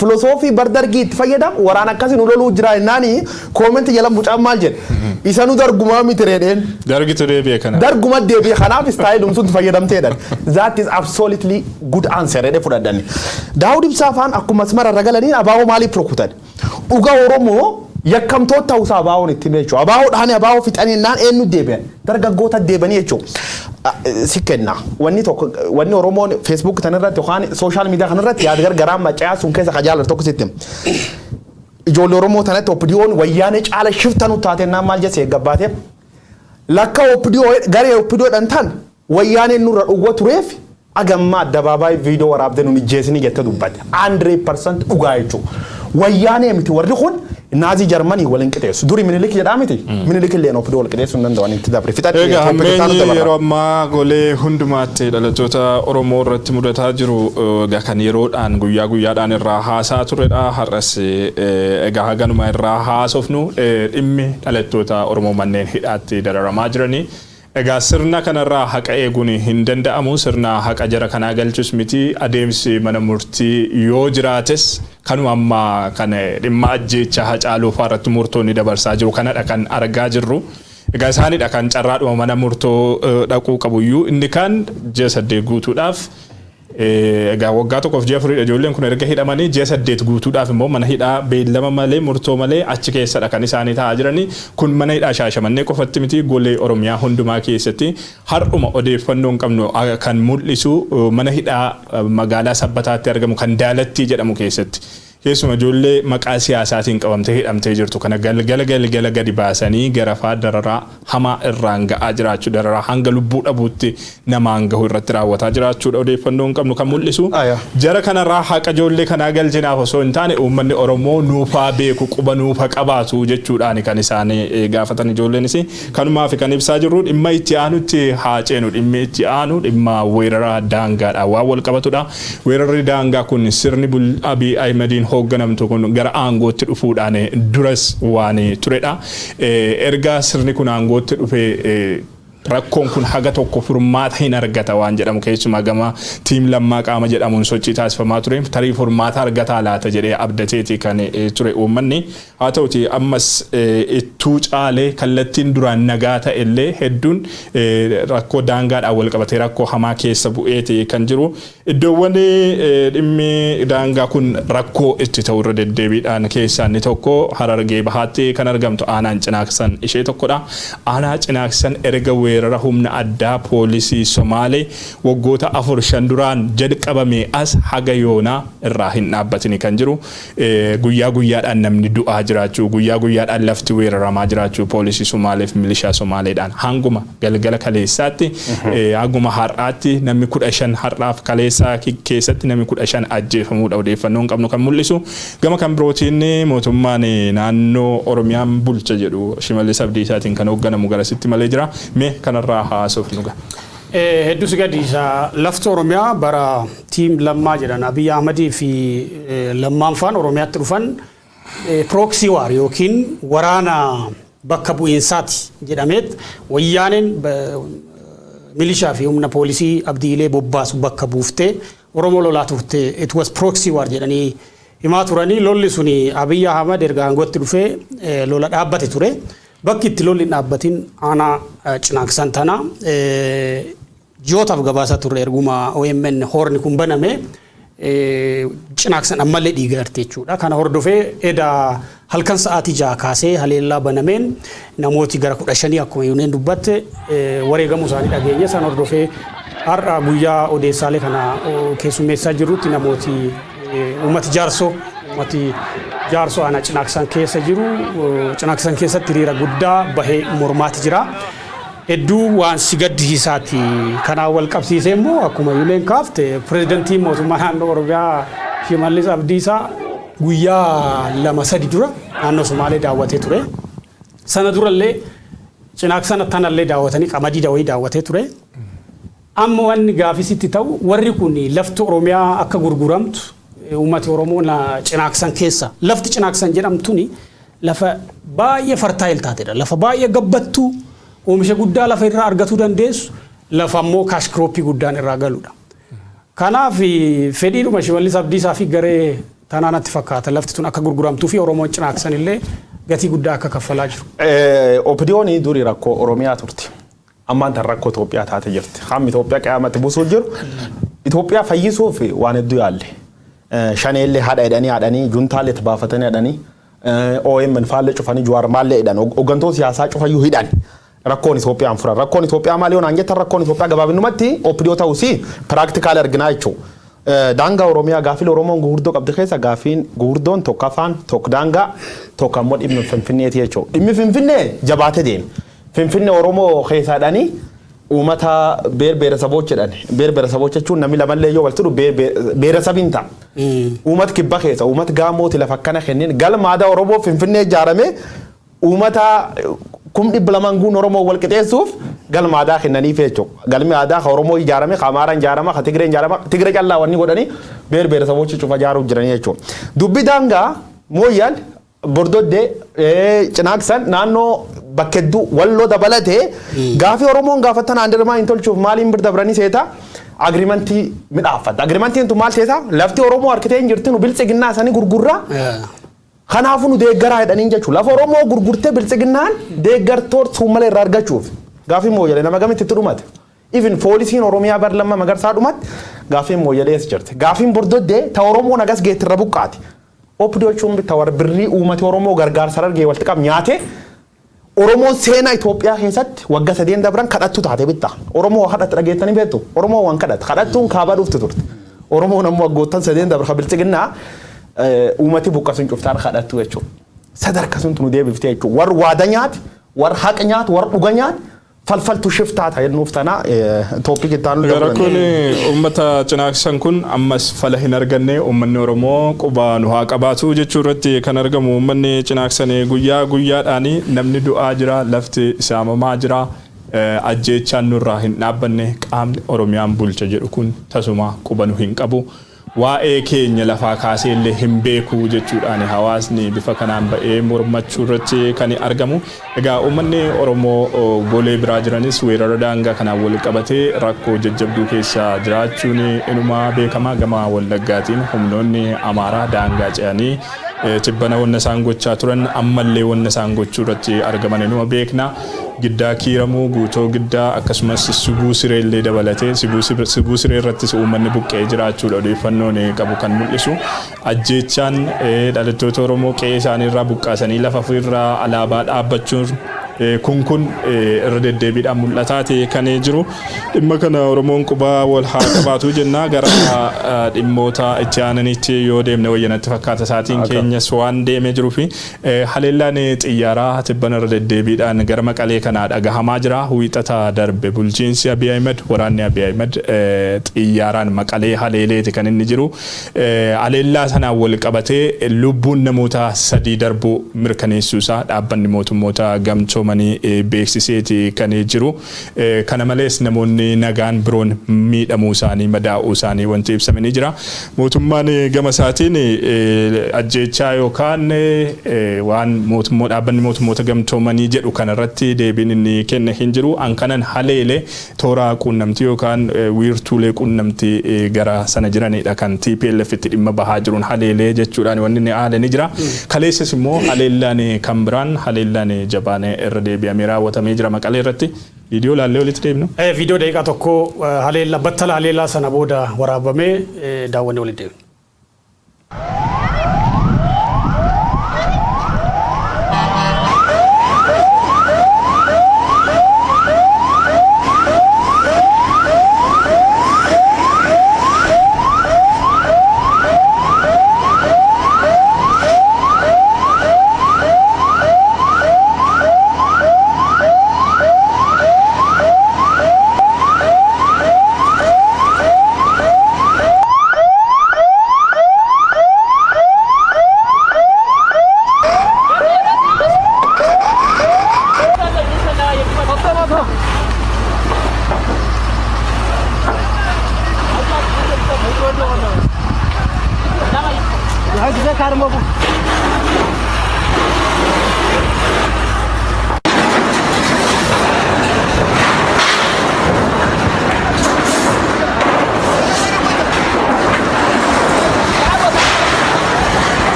Philosophy bar dargii itti fayyadam waraana akkasii nu loluu jira jennaani comment jala mucaan maal jedhe isanu dargumaa miti reedheen. Dargitu deebi'e kana. Darguma deebi'e kanaaf style sun fayyadamteedhan. That is absolutely good answer jedhee fudhadhani. Daawud Ibsaa faan akkuma asmara irra galaniin abaaboo maaliif rukutan? Dhuga Oromoo yakkamtoota ta'uusaa abaaboon ittiin jechuudha. Abaaboo dhahanii abaaboo fixanii naan eenyu deebi'an? Dargaggoota deebi'anii jechuudha. Si kenna. Wanni tokko wanni Oromoon Facebook kanarratti yookaan social media kanarratti yaada gargaraa macaa sun keessa ka jaalatu tokko sitti. Ijoollee Oromoo tanatti OPDO'n wayyaanee caala shiftanu taate naan maal jesse gabbaate. Lakka OPDO garee OPDO dhan tan wayyaaneen nurra dhugwa tureef agamma addabaabaayii viidiyoo waraabdee nun ijjeesini jette dubbatte. 100% dhugaa jechuudha. Wayyaanee miti warri kun Naazii Jarmanii waliin qixeessu. Duri Minilik jedhaa miti. Minilik illee OPDO wal qixeessuu hin danda'an itti dabre. Fixadhe Egaa topic itti aanu hammeenyi dabarra. yeroo ammaa golee hundumaatti dhalattoota Oromoo irratti mudataa jiru egaa kan yeroodhaan guyyaa guyyaadhaan irraa haasaa turedha. Har'as egaa haganuma irraa haasofnu dhimmi dhalattoota Oromoo manneen hidhaatti dararamaa jiranii. Egaa sirna kanarraa haqa eeguun hin danda'amu. Sirna haqa jara kanaa galchus miti. Adeemsi mana murtii yoo jiraates kanuma ammaa kan dhimma ajjeechaa Hacaaluu fa'aa irratti murtoonni dabarsaa jiru kanadha kan argaa jirru. Egaa isaanidha kan carraadhuma mana murtoo dhaquu qabuyyuu inni kaan ji'a 8 guutuudhaaf egaa waggaa tokkoof ji'a afuridha ijoolleen kun erga hidhamanii ji'a 8 guutuudhaaf immoo mana hidhaa beellama malee murtoo malee achi keessadha kan isaanii taa'aa jiranii. Kun mana hidhaa Shaashamannee qofatti miti, golee Oromiyaa hundumaa keessatti har'uma odeeffannoo hin qabnu kan mul'isu mana hidhaa magaalaa Sabbataatti argamu kan Daalattii jedhamu keessatti keessuma ijoollee maqaa siyaasaatiin qabamtee hidhamtee jirtu kana galgala galgala gadi baasanii garafaa dararaa hamaa irraan ga'aa jiraachuu, dararaa hanga lubbuu dhabuutti namaan gahu irratti raawwataa jiraachuudha odeeffannoo hin qabnu kan mul'isu. Jara kanarraa haqa ijoollee kanaa galchinaaf osoo hin taane uummanni Oromoo nuufaa beeku quba nuufa qabaatu jechuudhaan kan isaan gaafatan ijoolleenis kanumaaf kan ibsaa jirru. Dhimma itti aanutti haa ceenu. Dhimmi itti aanu dhimma weerara daangaadha waan wal qabatudha. Weerarri daangaa kun sirni Abiy Ahimadiin hoogganamtu kun gara aangootti dhufuudhaan duras waan turedha. Erga sirni kun aangootti dhufe rakkoon kun haga tokko furmaata hin argata waan jedhamu keessumaa gama team Lammaa qaama jedhamuun sochii taasifamaa ture tarii furmaata argataa laata jedhee abdateeti kan ture uummanni. Haa ta'uti ammas ittuu caalee kallattiin duraan nagaa ta'e illee hedduun rakkoo daangaadhaan wal qabatee rakkoo hamaa keessa bu'eeti kan jiru. Iddoowwan dhimmi daangaa kun rakkoo itti ta'u irra deddeebiidhaan keessaa inni tokko Harargee Bahaatti kan argamtu aanaan Cinaaksan ishee tokkodha. Aanaa Cinaaksan erga weerara humna addaa poolisii Somaalee waggoota 4-5 duraan jalqabame as haga yoonaa irraa hin dhaabbatini kan jiru. Guyyaa guyyaadhaan namni du'aa jiraachuu, guyyaa guyyaadhaan lafti weeraramaa jiraachuu poolisii Somaalee fi milishaa Somaaleedhaan hanguma galgala kaleessaatti, hanguma har'aatti namni 15, har'aaf kaleessaa keessatti namni 15 ajjeefamuudha odeeffannoon qabnu kan mul'isu. Gama kan birootiin mootummaan naannoo Oromiyaan bulcha jedhu Shimallis Abdiisaatiin kan hoogganamu garasitti malee jira. Mee kanarraa haasofnu ga. Hedduu si gaddisiisa. Lafti Oromiyaa bara Team Lammaa jedhan, Abiyyi Ahmadii fi Lammaan faan Oromiyaatti dhufan, proxy war yookiin waraana bakka bu'iinsaati jedhameet wayyaaneen milishaa fi humna poolisii Abdiilee bobbaasu bakka buuftee Oromoo lolaa turte. It was proxy war jedhanii himaa turanii. Lolli suni Abiyyi Ahmad erga aangootti dhufee lola dhaabbate ture. Bakki itti lolli hin dhaabbatin aanaa Cinaaksan tana. Ji'ootaaf gabaasaa turre. Erguma OMN Horn kun baname Cinaaksan ammallee dhiigaarte jechuudha. Kana hordofee eda halkan sa'aatii 6 kaasee haleellaa banameen namooti gara 15 akkuma yuuneen dubbatte wareegamuu isaanii dhageenye. San hordofee har'a guyyaa odeessaalee kana keessummeessaa jirrutti namooti uummati Jaarsoo aanaa Cinaaksan keessa jiru Cinaaksan keessatti hiriira guddaa bahee mormaati jira. Hedduu waan si gaddisiisaati. Kanaan wal qabsiisee immoo akkuma yuuleen kaafte pirezidantiin mootummaa naannoo Oromiyaa Shimallis Abdiisaa guyyaa 2-3 dura naannoo Sumaalee daawwatee ture. Sana durallee Cinaaksan tanallee daawwatanii qamadii dawayii daawwatee ture. Amma wanni gaafisitti ta'u, warri kun lafti Oromiyaa akka gurguramtu, uummati Oromoo Cinaaksan keessa, lafti Cinaaksan jedhamtuni lafa baay'ee fertile taatedha. Lafa baay'ee gabbattuu, oomisha guddaa lafa irraa argatuu dandeessu, lafa ammoo cash cropii guddaan irraa galudha. Kanaaf fedhiidhuma Shimallis Abdiisaa fi garee tanaa natti fakkaata lafti tun akka gurguramtuu fi Oromoon Cinaaksan illee gatii guddaa akka kaffalaa jiru. OPDO'n durii rakkoo Oromiyaa turte. Ammaan tan rakkoo Itoophiyaa taate jirti. Hammi Itoophiyaa qiyyaamatti buusuu jiru. Itoophiyaa fayyisuuf waan hedduu yaalle. Shaneellee haadha hidhanii haadhanii, juntaallee baafatanii hidhanii, OMN faallee cufanii, Jawaar maallee hidhan, hooggantoota siyaasaa cufayyuu hidhan. Rakkoon Itoophiyaan furan. Rakkoon Itoophiyaa maali yoo naan jettan, rakkoon Itoophiyaa gabaabinumatti OPDO ta'uusi practical arginaa jechuudha. Daangaa Oromiyaa, gaafiin Oromoon gurguddoo qabdi keessa gaafiin gurguddoon tokko afaan tokko, daangaa tokko, ammoo dhimmi Finfinneeti jechuudha. Dhimmi Finfinnee jabaatee deema. Finfinnee Oromoo keessaadhaanii uummata beer beeresaboች jedhan. Beer beeresaboች jechuun namni lamallee yoo walitti dhufu beeresabiin ta'a. Uummata kibba keessa uummata Gaamooti lafa akkana kennin, galma aadaa Oromoo Finfinnee ijaarame, uummata 200,000 guun Oromoo wal qixeessuuf galma aadaa kennaniif jechuudha. Galmi aadaa ka Oromoo ijaarame, ka Amaaraan ijaarama, ka Tigreen ijaarama, Tigree callaa wanni godhanii beer beeresaboች cufa ijaaruuf jiranii jechuudha. Dubbi daangaa Mooyyal, Bordoddee, Cinaaksan, naannoo bakka hedduu Walloo dabalatee gaafii Oromoon gaafattan aandirmaa hin tolchuuf maaliin bir dabranii seeta, agreementii midhaaffata. Agreementiin tun maal seeta? Lafti Oromoo harkitee hin jirti, nu biltsiginnaa sanii gurgurraa. Kanaafuu nu deeggaraa jedhaniin jechuudha. Lafa Oromoo gurgurtee biltsiginnaan deeggartoota malee irraa argachuuf. Gaafii Mooyyalee nama gamitti itti dhumate? Even poolisiin Oromiyaa bar Lamma Magarsaa dhumatti gaafiin Mooyyalees jirti. Gaafiin Bordoddee ta Oromoon agas geettirra buqqaati. OPDO jechuun bitta warra birrii uummati Oromoo gargaarsa argee walitti qabu nyaate. Oromoon seenaa Itoophiyaa keessatti wagga sadeen dabran kadhattu taate bitta. Oromoo waa kadhatte dhageettanii beektu. Oromoo waan kadhatte. Kadhattuun kaabaa dhufti turte. Oromoon ammoo waggoottan sadeen dabra ka biltsiginnaa uummati buqqasuun cuftaan kadhattu jechuudha. Sadarka suntu nu deebiftee jechuudha. Warri waada nyaate, warri haqa nyaate, warri dhuga nyaate, falfaltu shiftaa ta'e nuuf tana topic itti aanu. Rakkoon uummata Cinaaksan kun ammas fala hin arganne, uummanni Oromoo quba nu haa qabaatu jechuu irratti kan argamu. Uummanni Cinaaksan guyyaa guyyaadhaan namni du'aa jira, lafti saamamaa jira, ajjeechaan nurraa hin dhaabbanne, qaamni Oromiyaan bulcha jedhu kun tasuma quba nu hin qabu. Waa'ee keenya lafaa kaasee illee hin beeku jechuudhaan hawaasni bifa kanaan ba'ee mormachuu irratti kan argamu. Egaa uummanni Oromoo golee biraa jiranis weerara daangaa kanaan wal qabatee rakkoo jajjabduu keessa jiraachuun inuma beekama. Gama Wallaggaatiin humnoonni Amaaraa daangaa ce'anii Tibbana wanna isaan gochaa turan, ammallee wanna isaan gochuu irratti argaman numa beekna. Giddaa Kiiramuu, Guutoo Giddaa, akkasumas Sibuu Sireellee dabalatee Sibuu Siree irrattis uummanni buqqee jiraachuudha odeeffannoon qabu kan mul'isu. Ajjeechaan dhalattoota Oromoo qe'ee isaanii irraa buqqaasanii lafa ofirraa alaabaa dhaabbachuun kun irra deddeebiidhaan mul'ataa ta'e kan jiru. Dhimma kana Oromoon qubaa wal haa qabaatu jenna. Gara dhimmoota itti aananitti yoo deemne wayyanatti fakkaata, isaatiin keenyas waan deemee jiruu fi haleellaan xiyyaaraa tibbana irra deddeebiidhaan gara Maqalee kanaa dhagahamaa jira. Wiixata darbe bulchiinsi Abiy Ahmed, waraanni Abiy Ahmed xiyyaaraan Maqalee haleeleeti kan inni jiru. Haleellaa sanaan wal qabatee lubbuun namoota 3 darbuu mirkaneessuusaa dhaabbanni mootummoota gamtoomanii beeksiseeti kan jiru. Kana malees namoonni nagaan biroon miidhamuu isaanii, madaa'uu isaanii wanti ibsame ni jira. Mootummaan gama isaatiin ajjeechaa yookaan waan mootummoo dhaabbanni mootummoota gamtoomanii jedhu kanarratti deebiin inni kenne hin jiru. An kanan haleele toora quunnamtii yookaan wiirtuulee quunnamtii gara sana jiranidha kan TPLF itti dhimma bahaa jiruun haleelee jechuudhaan wanni inni haale ni jira. Kaleessas immoo haleellaan kan biraan, haleellaan jabaan irra deebi'amee raawwatamee jira Maqalee irratti. Viidiyoo laallee walitti deebinu. Viidiyoo daqiiqaa 1 haleellaa battala haleellaa sana booda waraabamee daawwannee walitti deebinu.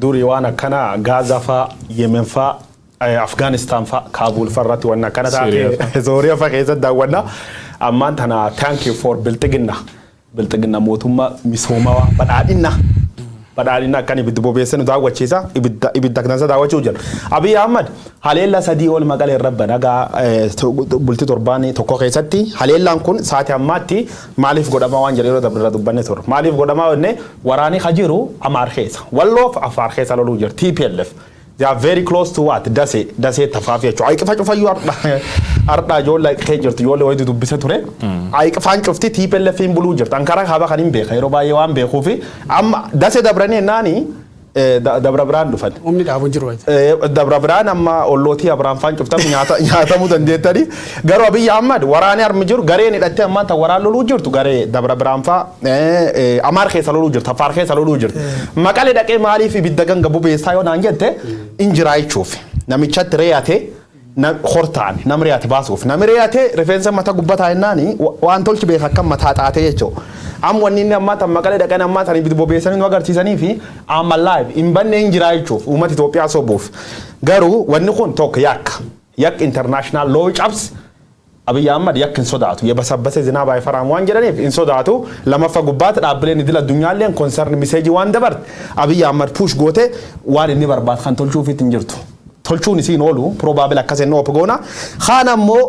Durii waan akkana Gaazaa faa, Yemen faa, Afgaanistaan faa, Kaabuul faa irratti waan akkana taate, Sooriyaa faa keessatti daawwanna. Ammaan tana thank you for Bilxiginna. Bilxiginna mootummaa misoomawaa badhaadhinna. Badhaadhinna akkan ibiddi bobeesse nu daawwachiisa. Ibidda ibidda kanasa daawwachuu jira. Abiy Ahmad haleella 3 ol Maqalee irra banagaa bultii torbaan 1 keessatti. Haleellaan kun sa'aatii ammaatti maaliif godhamaa waan jedhu yeroo dabre irra dubbanne ture. Maaliif godhamaa jenne, waraanii ka jiru Amaar keessa. Walloof Affaar keessa loluu jira. TPLF. They are very close to what? Dasee. Dasee tafaaf jechuudha. Ayiqifa cufayyuu har'a har'a ijoollee kee jirtu, ijoollee wayii dubbise ture. Ayiqifaan cufti TPLF hin buluu jirti. Ankara kaaba kan hin beeka yeroo baay'ee waan beekuufi amma Dasee dabranii ennaani Dabra Biraan dhufan. Humni dhaabu hin jiru. Dabra Biraan amma ollootii Abiraan faan cuftan nyaatamuu dandeettanii. Garuu Abiyyi Ahmad waraanni harmi jiru gareen hidhattee ammaan tan waraan loluu jirtu garee Dabra Biraan faa Amaar keessa loluu jirtu, Affaar keessa loluu jirtu. Maqalee dhaqee maaliif ibidda ganga bobeessaa yoo naan jette, injiraa jechuuf. Namichatti reeyate hortaan nam reeyate baasuuf. Nami reeyate rifeensa mata gubbataa jennaani waan tolchi beeka akkam mataa xaatee jechuudha. Amma wanni inni ammaa tan Maqalee dhaqan ammaa tan ibidda bobeessanii nu agarsiisanii fi I'm alive, hin banne, hin jiraa jechuuf, uummata Itoophiyaa sobuuf. Garuu wanni kun tokko yakka. Yakka international law cabse. Abiy Ahmad yakka hin sodaatu. የበሰበሰ ዝናብ አይፈራም waan jedhaniif hin sodaatu. Lamaffa gubbaatti dhaabbileen idil addunyaalleen concern message waan dabarte, Abiy Ahmad push goote waan inni barbaadu kan tolchuufitti hin jirtu. Tolchuun isiin oolu probable akkas inni op goona. Kaan ammoo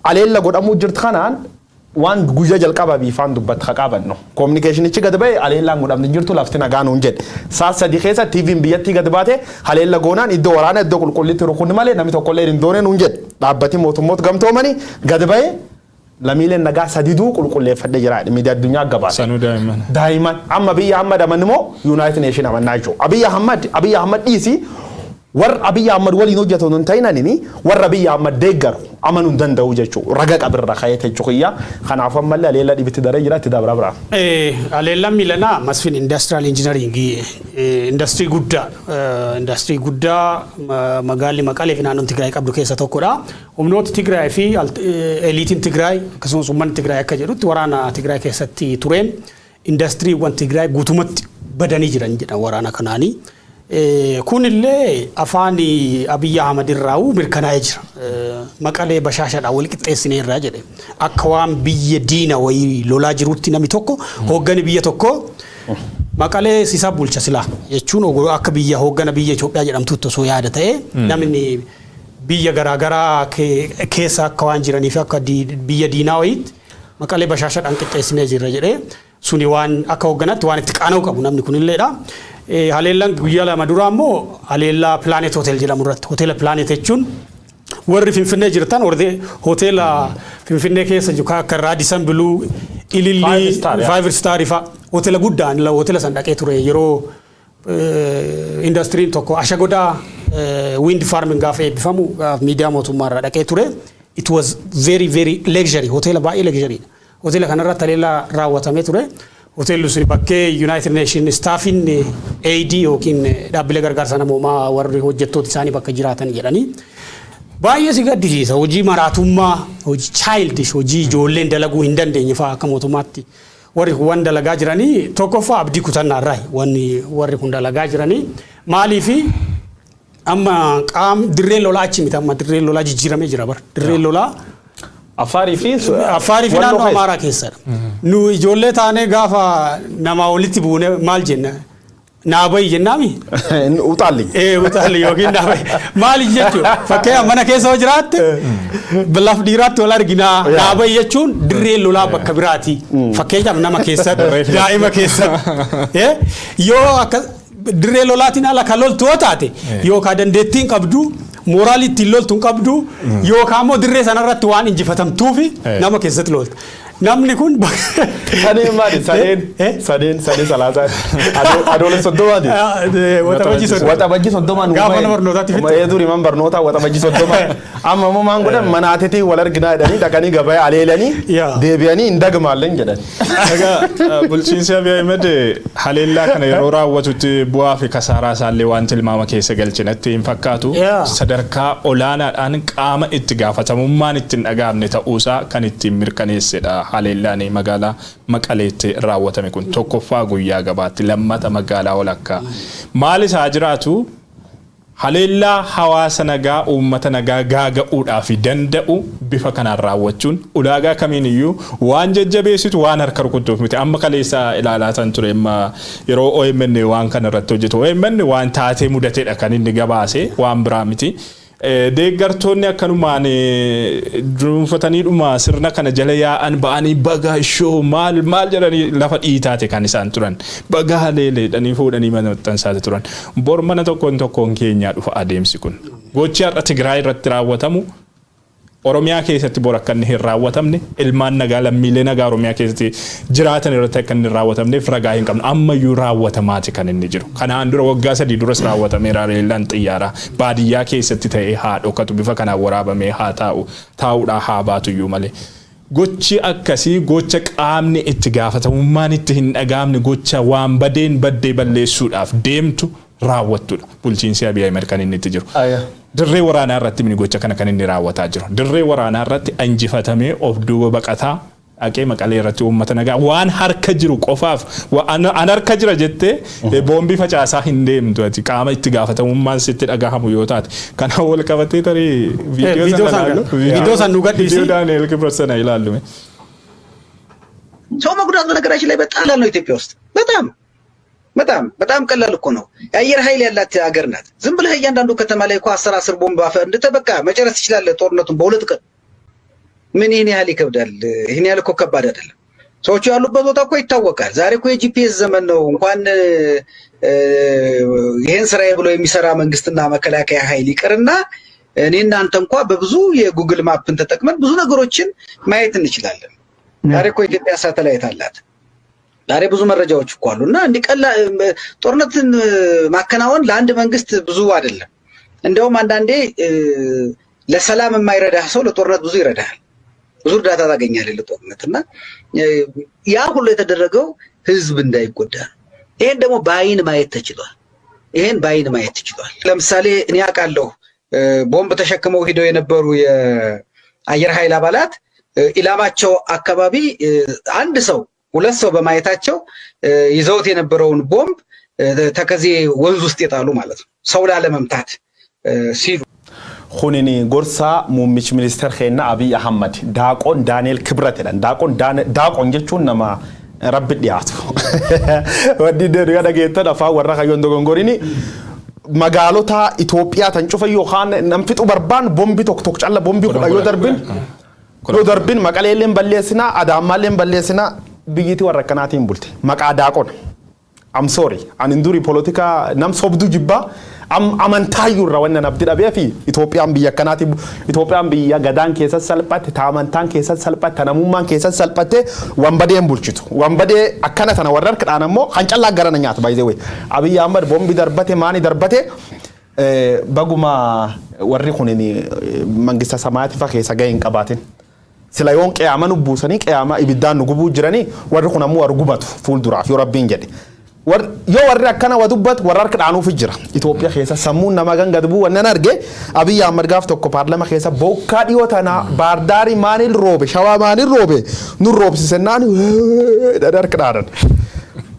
aleella godhamuu jirtu kanaan waan guyyaa jalqaba biifaan dubbatti haa qaabannu. Communicationichi gad ba'e, aleellaan godhamti hin jirtu, lafti nagaa nuun jedhe. Saat 3 keessa TV'n biyyattii gad baate, haleella goonaan iddoo waraana iddoo qulqullitti rukunni malee namni tokkollee hin doone nuun jedhe. Dhaabbati mootummoota gamtoomanii gad ba'e, lamiileen nagaa sadiduu qulqulleeffadhee jira. Miidiyaa addunyaa gabaase. Sanuu daa'imman. Daa'imman. Amma Abiyyi Ahmad amanni moo United Nation amannaa jechuudha. Abiyyi Ahmad, Abiyyi Ahmad dhiisi. Warra Abiyyi Ahmad waliin hojjetu hin ta'in anini warra Abiyyi Ahmad deeggaru amanuu hin danda'u jechuudha. Raga qabirra ka'ee jechuudha. Kanaaf ammallee aleella dhibitti daree jira itti dabra bira. Aleellaan miilanaa Masfin Industrial Engineering industry guddaa magaalli Maqalee fi naannoon Tigraay qabdu keessa tokkodha. Humnooti Tigraay fi eliitiin Tigraay, akkasumas uummanni Tigraay akka jedhutti, waraana Tigraay keessatti tureen indastiriiwwan Tigraay guutumatti badanii jiran jedhan waraana kanaanii. Kunillee afaan Abiyyi Ahmad irraa mirkanaa'ee jira. Maqalee Bashaashaadhaan wal qixxeessinee irraa jedhe. Akka waan biyya diina wayii lolaa jirutti namni tokko, hooggani biyya tokko, Maqalee sisa bulcha silaa jechuun akka biyya hooggana biyya Itoophiyaa jedhamtutti osoo yaada ta'e, namni biyya garaagaraa keessa akka waan jiraniif akka biyya diinaa wayiitti Maqalee Bashaashaadhaan qixxeessinee jirra jedhee, suni waan akka hoogganaatti waan itti qaana'u qabu namni kunilleedha. Haleellaan guyyaa 2 duraa immoo haleellaa Planet Hotel jedhamu irratti. Hoteela Planet jechuun, warri Finfinnee jirtan, hoteela Finfinnee keessa jiru akka Radisson Blu, Ilillii, Five Star fa'a, hoteela guddaan hoteela san dhaqee ture yeroo indastiriin tokko Ashagodaa wind farming gaafa eebbifamu miidiyaa mootummaa irraa dhaqee ture. It was very very luxury, hoteela baay'ee luxury. Hoteela kanarratti haleellaa raawwatamee ture. Hoteelli sun bakkee United Nation staffiin aid yookiin dhaabbilee gargaarsa namoomaa warri hojjettoota isaanii bakka jiraatan jedhanii. Baay'ee si gaddisiisa, hojii maraatummaa, hojii childish, hojii ijoolleen dalaguu hin dandeenye fa'aa akka mootummaatti warri kun waan dalagaa jiranii. Tokkoffaa, abdii kutannaa irraa wanni warri kun dalagaa jiranii. Maaliifi amma qaam dirreen lolaa achi miti, amma dirreen lolaa jijjiiramee jira bara dirreen lolaa. Affaarii fi Affaarii fi naannoo Amaaraa keessadha. Nu ijoollee taanee gaafa namaa walitti buune maal jenna? Naabayi jennaami? Utaalli. Ee, utaalli yookiin naabayi. Maali jechuun, fakkeenyaaf mana keessa yoo jiraatte, laf dhiiraatti wal arginaa, naabayi jechuun dirreen lolaa bakka biraati. Fakkeenyaaf nama keessatti, daa'ima keessatti. Yoo akka dirree lolaatiin ala kan loltu yoo taate, yookaan dandeettiin qabdu, mooraalii ittiin loltu hin qabdu, yookaan immoo dirree sanarratti waan injifatamtuufi nama keessatti lolta. Namni kun Sadeen maali? Sadeen sadeen sadeen salaasaa adoolessa 30ti. Waxabajjii 30. Waxabajjii 30 nu Gaafa mana barnootaatti fitte. Ee, durii man barnootaa waxabajjii 30. Amma immoo maan godhan? Manaatetii wal arginaa jedhanii dhaqanii gabaa aleelanii deebi'anii hin dagmaalleen jedhan. Egaa bulchiinsi Abiy Ahmed haleellaa kana yeroo raawwatutti bu'aa fi kasaaraa isaallee waan tilmaama keessa galchinatti hin fakkaatu. Sadarkaa olaanaadhaan qaama itti gaafatamummaan itti hin dhaga'amne ta'uusaa kan ittiin mirkaneessedha haleellaan magaalaa Maqaleetti raawwatame kun. Tokkoffaa guyyaa gabaatti, lammata magaalaa walakkaa. Maal isaa jiraatu, haleellaa hawaasa nagaa, uummata nagaa gaaga'uudhaaf danda'u bifa kanaan raawwachuun ulaagaa kamiin iyyuu waan jajjabeessitu, waan harka rukuttuuf miti. Amma kaleessa ilaalaa tan ture, amma yeroo OMN waan kana irratti hojjetu, OMN waan taatee mudateedha kan inni gabaase, waan biraa miti. Deeggartoonni akkanumaan duunfataniidhuma sirna kana jala yaa'an ba'anii baga shoo maal maal jedhanii lafa dhiitaate kan isaan turan. Baga haleeleedhanii fuudhanii mana maxxansaate turan. Bor mana tokkoon tokkoon keenyaa dhufa adeemsi kun. Gochi har'a Tigraay irratti raawwatamu Oromiyaa keessatti bor akka inni hin raawwatamne, ilmaan nagaa, lammiilee nagaa Oromiyaa keessatti jiraatan irratti akka inni hin raawwatamneef ragaa hin qabnu. Ammayyuu raawwatamaati kan inni jiru. Kanaan dura waggaa 3 duras raawwatameera haleellaan xiyyaaraa. Baadiyyaa keessatti ta'ee haa dhokatu, bifa kanaan waraabamee haa taa'u, taa'uudhaa haa baatuyyuu malee. Gochi akkasii gocha qaamni itti gaafatamummaan itti hin dhaga'amne, gocha waan badeen baddee balleessuudhaaf deemtu raawwattudha. Bulchiinsi Abiy Ahmed kan inni itti jiru. Dirree waraanaa irratti mini gocha kana kan inni raawwataa jiru. Dirree waraanaa irratti injifatamee of duuba baqataa dhaqee Maqalee irratti uummata nagaa waan harka jiru qofaaf an harka jira jettee boombii facaasaa hin deemtu ati qaama itti gaafatamummaan sitti dhagahamu yoo taate. Kana wal qabatee tarii viidiyoo viidiyoo sana san ilaallu. Viidiyoo san nu gadhiisi. Viidiyoo Daani'el Kibrat sana ilaallu. ሰው መጉዳት በነገራችን ላይ በጣም ቀላል ነው ኢትዮጵያ ውስጥ፣ በጣም በጣም በጣም ቀላል እኮ ነው። የአየር ኃይል ያላት ሀገር ናት። ዝም ብለህ እያንዳንዱ ከተማ ላይ እኮ 10 10 ቦምብ አፈንድተህ በቃ መጨረስ ትችላለህ ጦርነቱን በ2 ቀን። ምን ይህን ያህል ይከብዳል? ይህን ያህል እኮ ከባድ አይደለም። ሰዎቹ ያሉበት ቦታ እኮ ይታወቃል። ዛሬ እኮ የ GPS ዘመን ነው። እንኳን ይህን ስራዬ ብሎ የሚሰራ መንግስትና መከላከያ ኃይል ይቅርና እኔ እናንተ እንኳ በብዙ የ Google Map ን ተጠቅመን ብዙ ነገሮችን ማየት እንችላለን። ዛሬ እኮ ኢትዮጵያ ሳተላይት አላት። ዛሬ ብዙ መረጃዎች እኮ አሉ እና እንዲህ ቀላል ጦርነትን ማከናወን ለአንድ መንግስት ብዙ አይደለም። እንደውም አንዳንዴ ለሰላም የማይረዳህ ሰው ለጦርነት ብዙ ይረዳሃል። ብዙ እርዳታ ታገኛለህ ለጦርነት። እና ያ ሁሉ የተደረገው ህዝብ እንዳይጎዳ ነው። ይሄን ደግሞ በአይን ማየት ተችሏል። ይሄን በአይን ማየት ተችሏል። ለምሳሌ እኔ አውቃለሁ፣ ቦምብ ተሸክመው ሂደው የነበሩ የአየር ኃይል አባላት ኢላማቸው አካባቢ አንድ ሰው፣ ሁለት ሰው በማየታቸው ይዘውት የነበረውን ቦምብ ተከዜ ወንዝ ውስጥ የጣሉ ማለት ነው፣ ሰው ላለመምታት ሲሉ። Kunin gorsaa muummichi ministeera keenya Abiy Ahmad, Daaqoon Daani'el Kibrat jedhan. Daaqoon, daaqoon jechuun nama rabbi dhiyaatu. Wanni deedu yoo dhageettan afaan warra kayyoon dogongorini magaalota Itoophiyaa tan cufa yookaan nam fixu barbaan bombi tokko tokko calla, bombi 10 yoo darbin Maqaleelleen balleessinaa, Adaamaalleen balleessinaa, biyyiti warra akkanaatiin bulte maqaa daaqoon. I'm sorry. Ani duri politika nam sobdu jibbaa, amantaayyuu irraa wanna abdii dhabee fi Itoophiyaan biyya akkanaati. Itoophiyaan biyya gadaan keessatti salphatte, ta amantaan keessatti salphatte, ta namummaan keessatti salphatte, wanbadeen bulchitu. Wanbadee akkana tana warra harka ammoo kan callaa garana nyaata, by the way. Abiy Ahmad bombi darbate, maani darbate, baguma warri kun mangista samaati fa keessa gahee hin qabaatin. Sila yoon qe'aama nu buusanii qe'aama ibiddaan nu gubuu jiranii, warri kun ammoo warri gubatu fuulduraaf yoo rabbiin jedhe. Yoo warri akkana wa dubbatu warra harka dhaanuuf jira. Itoophiyaa keessa sammuun nama gan gad bu'u wannan arge. Abiy Ahmad gaaf tokko paarlama keessa bokkaa dhiyoo tana Baardaarii maaniin roobe, Shawaa maaniin roobe, nu roobsisennaan harka dhaanan.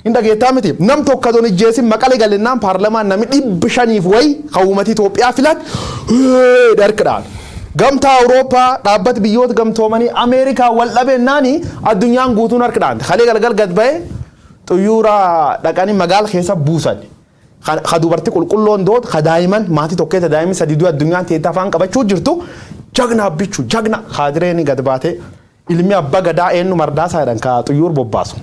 Hin dhageettaa miti? Nam tokko don ijjeesin Maqalee galennaan paarlamaan nami 500f wayi kan uummati Itoophiyaa filat harka dhaanan. Gamtaa Awurooppaa, dhaabbati biyyoota gamtoomanii, Ameerikaa wal dhabeennaani addunyaan guutuun harka dhaante. Kalee galgal gad ba'ee xuyyuura dhaqanii magaala keessa buusan. Ka dubartii qulqulloon doot, ka daa'iman maatii tokkeessa daa'imni sadi du'e, addunyaan teetta afaan qabachuu jirtu, jagna abbichu jagna kaadireen gad baate, ilmi abbaa gadaa eenyu Mardaasaa jedhan ka xuyyuur bobbaasu.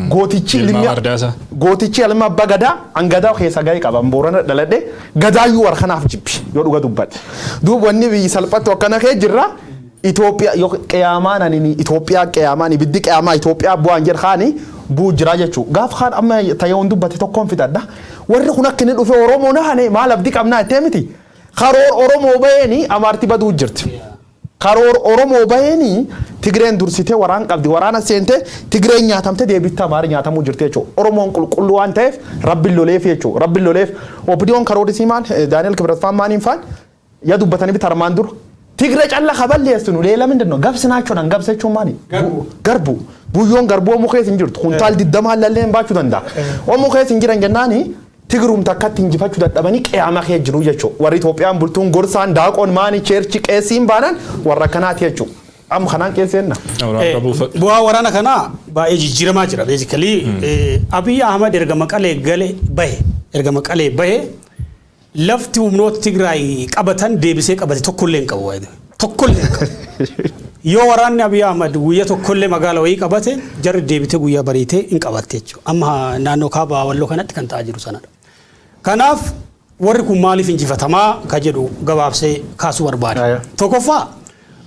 Gootichi Ilma ilmi Mardaasaa. Gootichi ilma abbaa gadaa an gadaa keessa gahee qaban, Boorana dhaladhe, gadaayyuu warra kanaaf jibbi yoo dhuga dubbadhe. Duub wanni biyyi salphattu akkana kee jirra. Itoophiyaa yoo qiyaamaan ani Itoophiyaa qiyaamaan ibiddi qiyaamaa Itoophiyaa bu'aan jedhu kaani buu jira jechuudha. Gaaf kaan amma tayoon dubbate tokkoon fixadha. Warri kun akka inni dhufe Oromoo na hane maal abdii qabnaa jettee miti. Karoor Oromoo baheeni Amaarti baduu jirti. Karoor Oromoo baheeni Tigreen dursitee waraan qabdi, waraana seente, Tigreen nyaatamte, deebitti Amaari nyaatamuu jirti jechuudha. Oromoon qulqulluu waan ta'eef rabbiin loleef jechuudha. Rabbiin loleef OPDOn karoor isii maal, Daani'el Kibrat faan maaniin faan yaa dubbatanii bita armaan dura. Tigree calla kaballeessinu ሌላ ምንድን ነው? ገብስ ናቸው nan ገብስ jechuun maali? Garbu. Buyyoon garbuu omuu keessa hin jirtu. Kuntaal 20 lalleen baachuu danda'a. Omuu keessa hin jiran jennaani Tigruum takkatti injifachuu dadhabanii qe'aama kee jiru jechuudha. Warri Itoophiyaan bultuun gorsaan daaqoon maani church qeessiin baanan warra akkanaati jechuudha. Amma kanaan qeesseenna. Bu'aa waraana kanaa baay'ee jijjiiramaa jira. Basically Abiy Ahmad erga Maqalee gale bahe, erga Maqalee bahe, lafti humnoota Tigraay qabatan deebisee qabate tokkollee hin qabu. Tokkollee hin qabu. Yoo waraanni Abiy Ahmad guyyaa tokkollee magaala wayii qabate, jarri deebitee guyyaa bariitee hin qabatte jechuudha. Amma naannoo kaaba Walloo kanatti kan ta'aa jiru sanadha. Kanaaf warri kun maaliif injifatamaa ka jedhu gabaabsee kaasuu barbaada. Tokkoffaa,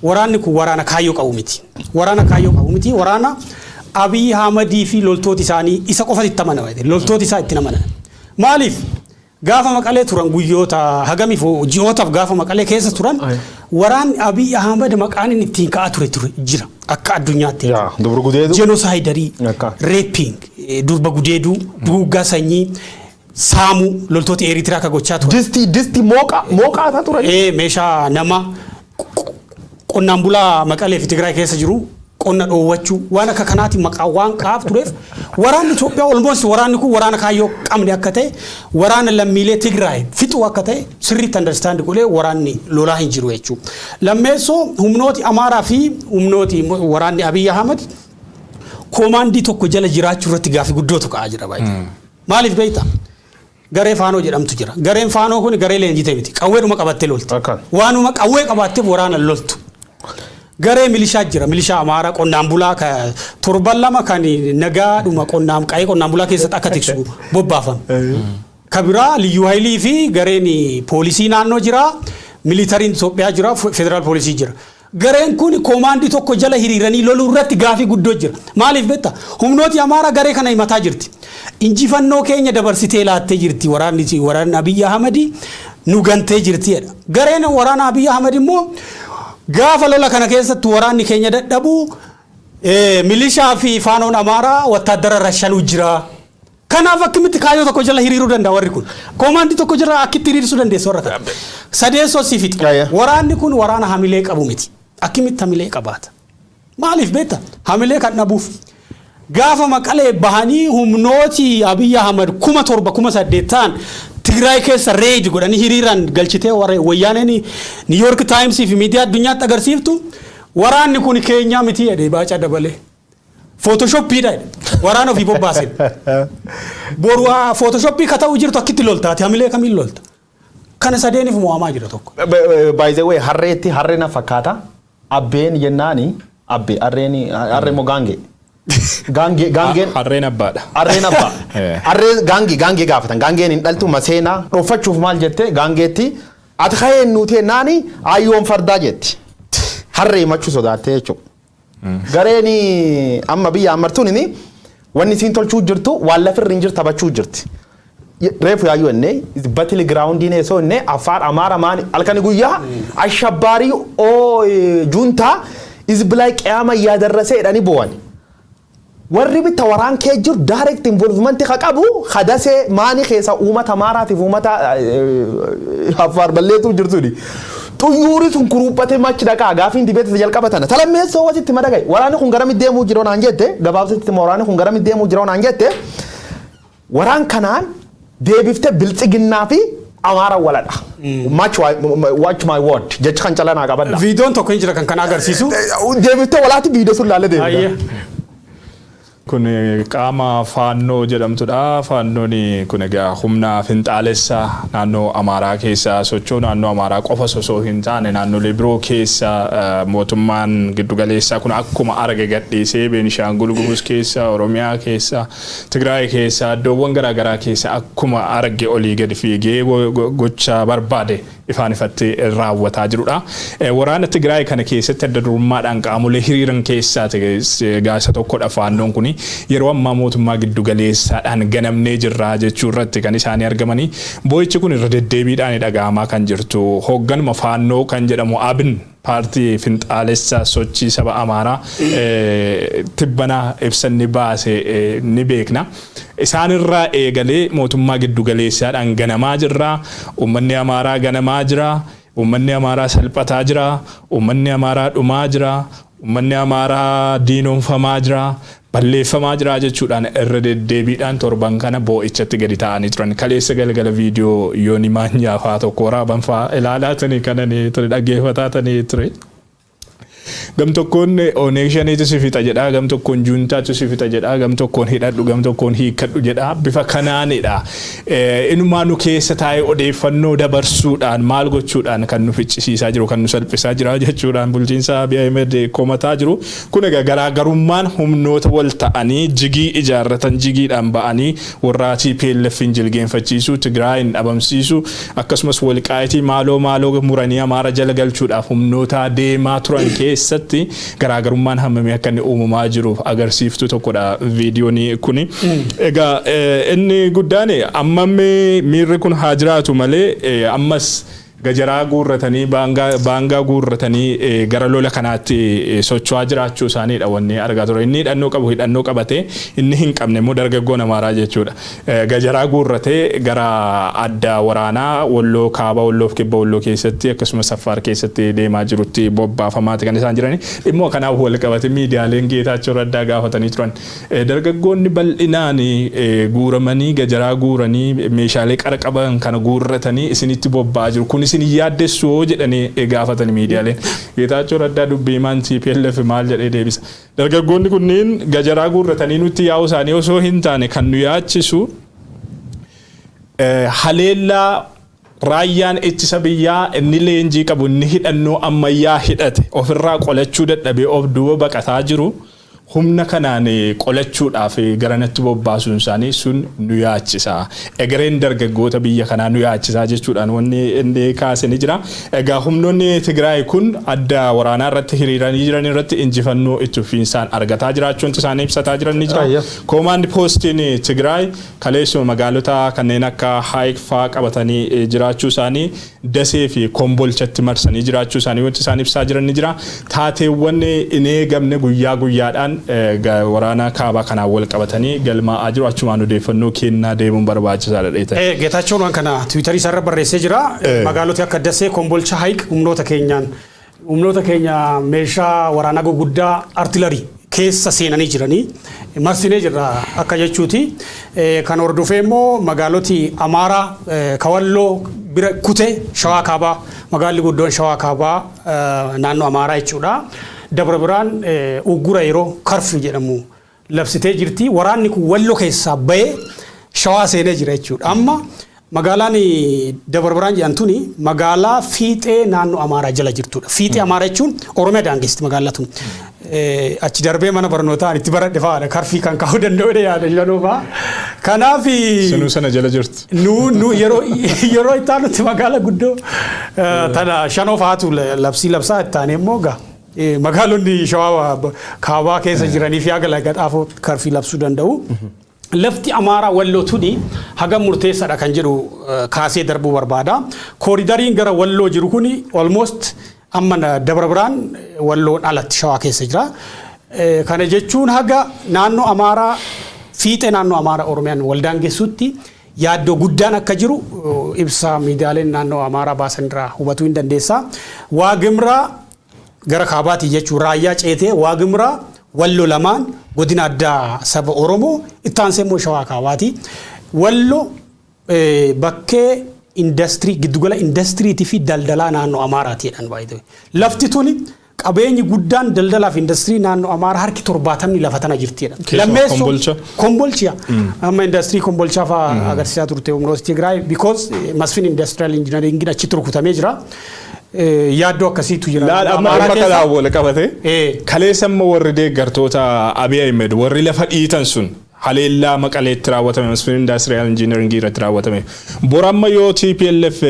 waraanni kun waraana kaayyoo qabu miti. Waraana kaayyoo qabu miti. Waraana Abiy Ahmadii fi loltooti isaanii isa qofatti itti amanan. Loltooti isaa itti amanan. Maaliif? Gaafa Maqalee turan, guyyoota hagamiif, ji'ootaaf gaafa Maqalee keessa turan, waraanni Abiy Ahmad maqaan inni ittiin ka'aa ture jira akka addunyaatti. Dubra gudeedu. Genociderii, raping, durba gudeeduu, duguuggaa sanyii, saamuu loltoota Eritiriyaa akka gochaa turan. Distii mooqaa mooqaa isaa turan. Meeshaa nama qonnaan bulaa Maqalee fi Tigraay keessa jiru qonna dhoowwachuu, waan akka kanaatiin maqaa waan qaaf tureef, waraanni Itoophiyaa almost waraanni kun waraana kaayyoo qabne akka ta'e, waraana lammiilee Tigraay fixuu akka ta'e sirriitti understand godhee waraanni lolaa hin jiru jechuudha. Lammeessoo, humnooti Amaaraa fi humnooti waraanni Abiy Ahmad commandii tokko jala jiraachuu irratti gaafii guddootu ka'aa jira baay'ee. Maaliif beektaa? Garee Faanoo jedhamtu jira. Gareen Faanoo kun garee leenjitee miti. Qawweedhuma qabattee lolti. Waanuma qawwee qabaatteef waraana loltu. Garee milishaa jira. Milishaa Amaaraa qonnaan bulaa torban 2 kan nagaadhuma qonnaan qa'ee qonnaan bulaa keessatti akka tiksu bobbaafame. Kabiraa liyyuu haayilii fi gareen poolisii naannoo jira. Militaryn Itoophiyaa jira. Federaal poolisii jira. Gareen kun commandii tokko jala hiriiranii loluu irratti gaafii guddoo jira. Maaliif beektaa? Humnooti Amaaraa garee kana himataa jirti. Injifannoo keenya dabarsitee laattee jirti waraanni Abiyyi Ahmadi. Nu gantee jirti jedha. Gareen waraana Abiy Ahmed immoo gaafa lola kana keessatti waraanni keenya dadhabu milishaa fi faanoon Amaaraa wattaaddara rashanuu jira. Kanaaf akkamitti kaayyoo tokko jala hiriiruu danda'a warri kun? Koomaandii tokko jala akkitti hiriirsuu dandeessa warra kana? Sadeessoo si fixa. Waraanni kun waraana hamilee qabu miti. Akkamitti hamilee qabaata? Maaliif beekta? Hamilee kan dhabuuf. Gaafa Maqalee bahanii humnooti Abiy Ahmed 7,000, 8,000 ta'an Tigraay keessa raid godhanii hiriiraan galchitee warra wayyaaneen New York Times fi miidiyaa addunyaatti agarsiiftu, waraanni kun keenyaa miti jedhee Baacaa Dabalee. Photoshoppiidha jedhe. Waraana ofii bobbaasen. Boru Photoshop ka ta'u jirtu akkitti loltaati, hamilee kamiin lolta? Kana sadeeniif mo'amaa jira tokko. By the way, harreetti harree na fakkaata. Abbeen jennaani abbe harreen harree moo gaangee? Gaangee gaangeen. Harreen abbaadha. Harreen abbaa. Harree gaangee gaangee gaafatan, gaangeen hin dhaltu maseenaa dhoffachuuf maal jette gaangeetti, ati ka'een nuti jennaani ayyoon fardaa jetti. Harree himachuu sodaattee jechuudha. Gareen amma biyya ammartuun wanni isiin tolchuu jirtu waan lafirra hin jirtu taphachuu jirti. Reefu yaayyuu enne battle groundiin eessoo enne Affaar, Amaara maani halkani guyyaa አሸባሪ oo ጁንታ ህዝብ ላይ ቅያማ እያደረሰ jedhanii bo'an. Warri bitta waraan kee jiru direct involvement ka qabu hadasee maani keessa uummata Amaaraatiif uummata Affaar balleetu jirtuni. Xuyyuuri sun kuruuphatee machi dhaqaa gaafiin dibeeta jalqaba tana. Talammeessoo wasitti madaqai. Waraanni kun garamitti deemuu jira naan jette, gabaabsatti waraanni kun garamitti deemuu jira naan jette, waraan kanaan deebiftee Biltsiginnaa fi Amaara waladha. Watch my word, jecha kan calanaa qabadha. Viidiyoon tokko hin jira kan kana agarsiisu. Deebiftee walaatti viidiyoo sun laalee deebita. Kun qaama Faannoo jedhamtudha. Faannoon kun egaa humna finxaalessaa naannoo Amaaraa keessa socho'u, naannoo Amaaraa qofa osoo hin taane naannolee biroo keessa mootummaan giddugaleessaa kun akkuma arge gadhiisee Beenishaangul Gumuz keessa, Oromiyaa keessa, Tigraay keessa, iddoowwan garaagaraa keessa akkuma arge olii gadi fiigee gocha barbaade ifaan ifatti raawwataa jirudha. Waraana Tigraay kana keessatti adda durummaadhaan qaamolee hiriiran keessaa gaasa tokkodha Faannoon kuni. Yeroo ammaa mootummaa giddugaleessaadhaan ganamnee jirra jechuu irratti kan isaanii argamanii. Boo'ichi kun irra deddeebiidhaan dhaga'amaa kan jirtu. Hoogganuma Faannoo kan jedhamu Abin, paartii finxaalessaa sochii saba Amaaraa, tibbanaa ibsanni baase ni beekna. Isaanirraa eegalee mootummaa giddugaleessaadhaan ganamaa jirra. Uummanni Amaaraa ganamaa jira. Uummanni Amaaraa salphataa jira. Uummanni Amaaraa dhumaa jira. Uummanni Amaaraa diinoomfamaa jira. Balleeffamaa jira jechuudhaan irra deddeebiidhaan torban kana boo'ichatti gadi ta'anii turan. Kaleessa galgala viidiyoo Yooni Maanyaa fa'aa tokko waraaban fa'aa ilaalaa tanii kananii ture, dhaggeeffataa tanii ture. Gam tokkoon Oneeg Shaneetu si fixa jedhaa, gam tokkoon juuntaatu si fixa jedhaa, gam tokkoon hidhadhu, gam tokkoon hiikkadhu jedhaa, bifa kanaanidha. Inumaa nu keessa taa'ee odeeffannoo dabarsuudhaan maal gochuudhaan kan nu ficcisiisaa jiru, kan nu salphisaa jira jechuudhaan bulchiinsa Abiy Ahmed komataa jiru. Kun egaa garaagarummaan humnoota wal ta'anii jigii ijaarratan, jigiidhaan ba'anii warra TPLF hin jilgeenfachiisuu, Tigraayin dhabamsiisuu, akkasumas Walqaayitii maaloo maaloo muranii Amaara jala galchuudhaaf humnoota deemaa turan keessatti garaagarummaan hammamii akka inni uumamaa jiruuf agarsiiftuu tokkodha viidiyoon kuni. Egaa inni guddaan ammammi miirri kun haa jiraatu malee ammas gajaraa guurratanii, baangaa guurratanii gara lola kanaatti socho'aa jiraachuu isaaniidha wanni argaa ture. Inni hidhannoo qabu hidhannoo qabatee, inni hin qabne immoo dargaggoon Amaaraa jechuudha. Gajaraa guurratee gara adda waraanaa Walloo kaaba, Walloof kibba Walloo keessatti akkasumas Affaar keessatti deemaa jirutti bobbaafamaati kan isaan jirani. Dhimma kanaaf wal qabate miidiyaaleen Geetaachoo Raddaa gaafatanii turan. Dargaggoonni bal'inaan guuramanii, gajaraa guuranii, meeshaalee qara qaban kana guurratanii isinitti bobba'aa jiru. Kun isin yaaddessu hoo jedhanii gaafatanii miidiyaaleen. Geetaachoo Raddaa, dubbii himaan TPLF, maal jedhee deebisa? Dargaggoonni kunneen gajaraa guurratanii nutti yaa'uu isaanii osoo hin taane kan nu yaachisu haleellaa raayyaan ittisa biyyaa inni leenjii qabu, inni hidhannoo ammayyaa hidhate ofirraa qolachuu dadhabee of duuba baqataa jiru. Humna kanaan qolachuudhaaf garanatti bobbaasuun isaanii sun nu yaachisa. Egereen dargaggoota biyya kanaa nu yaachisaa jechuudhaan wanni inni kaase ni jira. Egaa humnoonni Tigraay kun adda waraanaa irratti hiriiranii jiran irratti injifannoo itti fufiinsaan argataa jiraachuun isaanii ibsataa jiran ni jira. Command postiin Tigraay kaleessuma magaalota kanneen akka Haayik fa'aa qabatanii jiraachuu isaanii, Dasee fi Kombolchatti marsanii jiraachuu isaanii wanti isaan ibsaa jiran ni jira. Taateewwan hin eegamne guyyaa guyyaadhaan waraana kaabaa kanaan wal qabatanii galmaa'aa jiru. Achumaan odeeffannoo kennaa deemuun barbaachisaadha dheeta. Geetaachoon waan kana Twitterii isaarra barreessee jira. Magaalota akka Dasee, Kombolcha, Haayik humnoota keenyaan, humnoota keenya meeshaa waraanaa gurguddaa artillery keessa seenanii jiranii marsinee jirra akka jechuuti. Kan hordofee immoo magaaloti Amaaraa Kawalloo bira kutee Shawaa Kaabaa, magaalli guddoon Shawaa Kaabaa naannoo Amaaraa jechuudha. Dabra Biraan uggura yeroo curfew jedhamu labsitee jirti. Waraanni kun Walloo keessaa bahee Shawaa seenee jira jechuudha. Amma magaalaan Dabra Biraan jedhamtuni magaalaa fiixee naannoo Amaaraa jala jirtudha. Fiixee Amaaraa jechuun Oromiyaa daangessitti magaalaa tun. Achi darbee mana barnootaa itti baradhe fa'aadha. Curfew kan kaa'uu danda'udha yaada shanuu fa'a. Kanaaf Sinuu sana jala jirti. Nu yeroo itti aanutti magaalaa guddoo tana shanoo fa'aatu labsii labsaa itti aanee immoo gaa magaalonni Shawaa Kaabaa keessa jiranii fi haga Laga Xaafoo curfew labsuu danda'u. Lafti Amaaraa Walloo tuni hagam murteessaadha kan jedhu kaasee darbuu barbaada. Corridoriin gara Walloo jiru kuni almost amma Dabra Biraan Walloon alatti Shawaa keessa jira. Kana jechuun haga naannoo Amaaraa, fiixee naannoo Amaaraa Oromiyaan waldaan geessutti yaaddoo guddaan akka jiru ibsa miidiyaaleen naannoo Amaaraa baasan irraa hubatuu hin dandeessa. Waagimraa gara kaabaatii jechuun Raayyaa ceetee Waagimraa, Wallo lamaan, godina addaa saba Oromoo, itti aansee immoo Shawaa Kaabaati. Wallo bakkee indastirii, giddugala indastiriitii fi daldalaa naannoo Amaaraati jedhan baay'ee. Lafti tuni qabeenyi guddaan daldalaa fi indastirii naannoo Amaaraa harki 70ni lafa tana jirti jedhan. Keessumaa Kombolcha. Kombolcha. Amma indastirii Kombolchaa fa'aa agarsiisaa turte humnoota Tigraay because Masfin Industrial Engineering achitti rukutamee jira. Yaaddoo akkasiitu jira. Laal amma Amaaraa amma keessa- kanaan wal qabate. Kaleessa immoo warri deeggartoota Abiy Ahmed, warri lafa dhiitan sun, haleellaa Maqaleetti raawwatame Masfin Industrial Engineering irratti raawwatame. Boramma yoo TPLF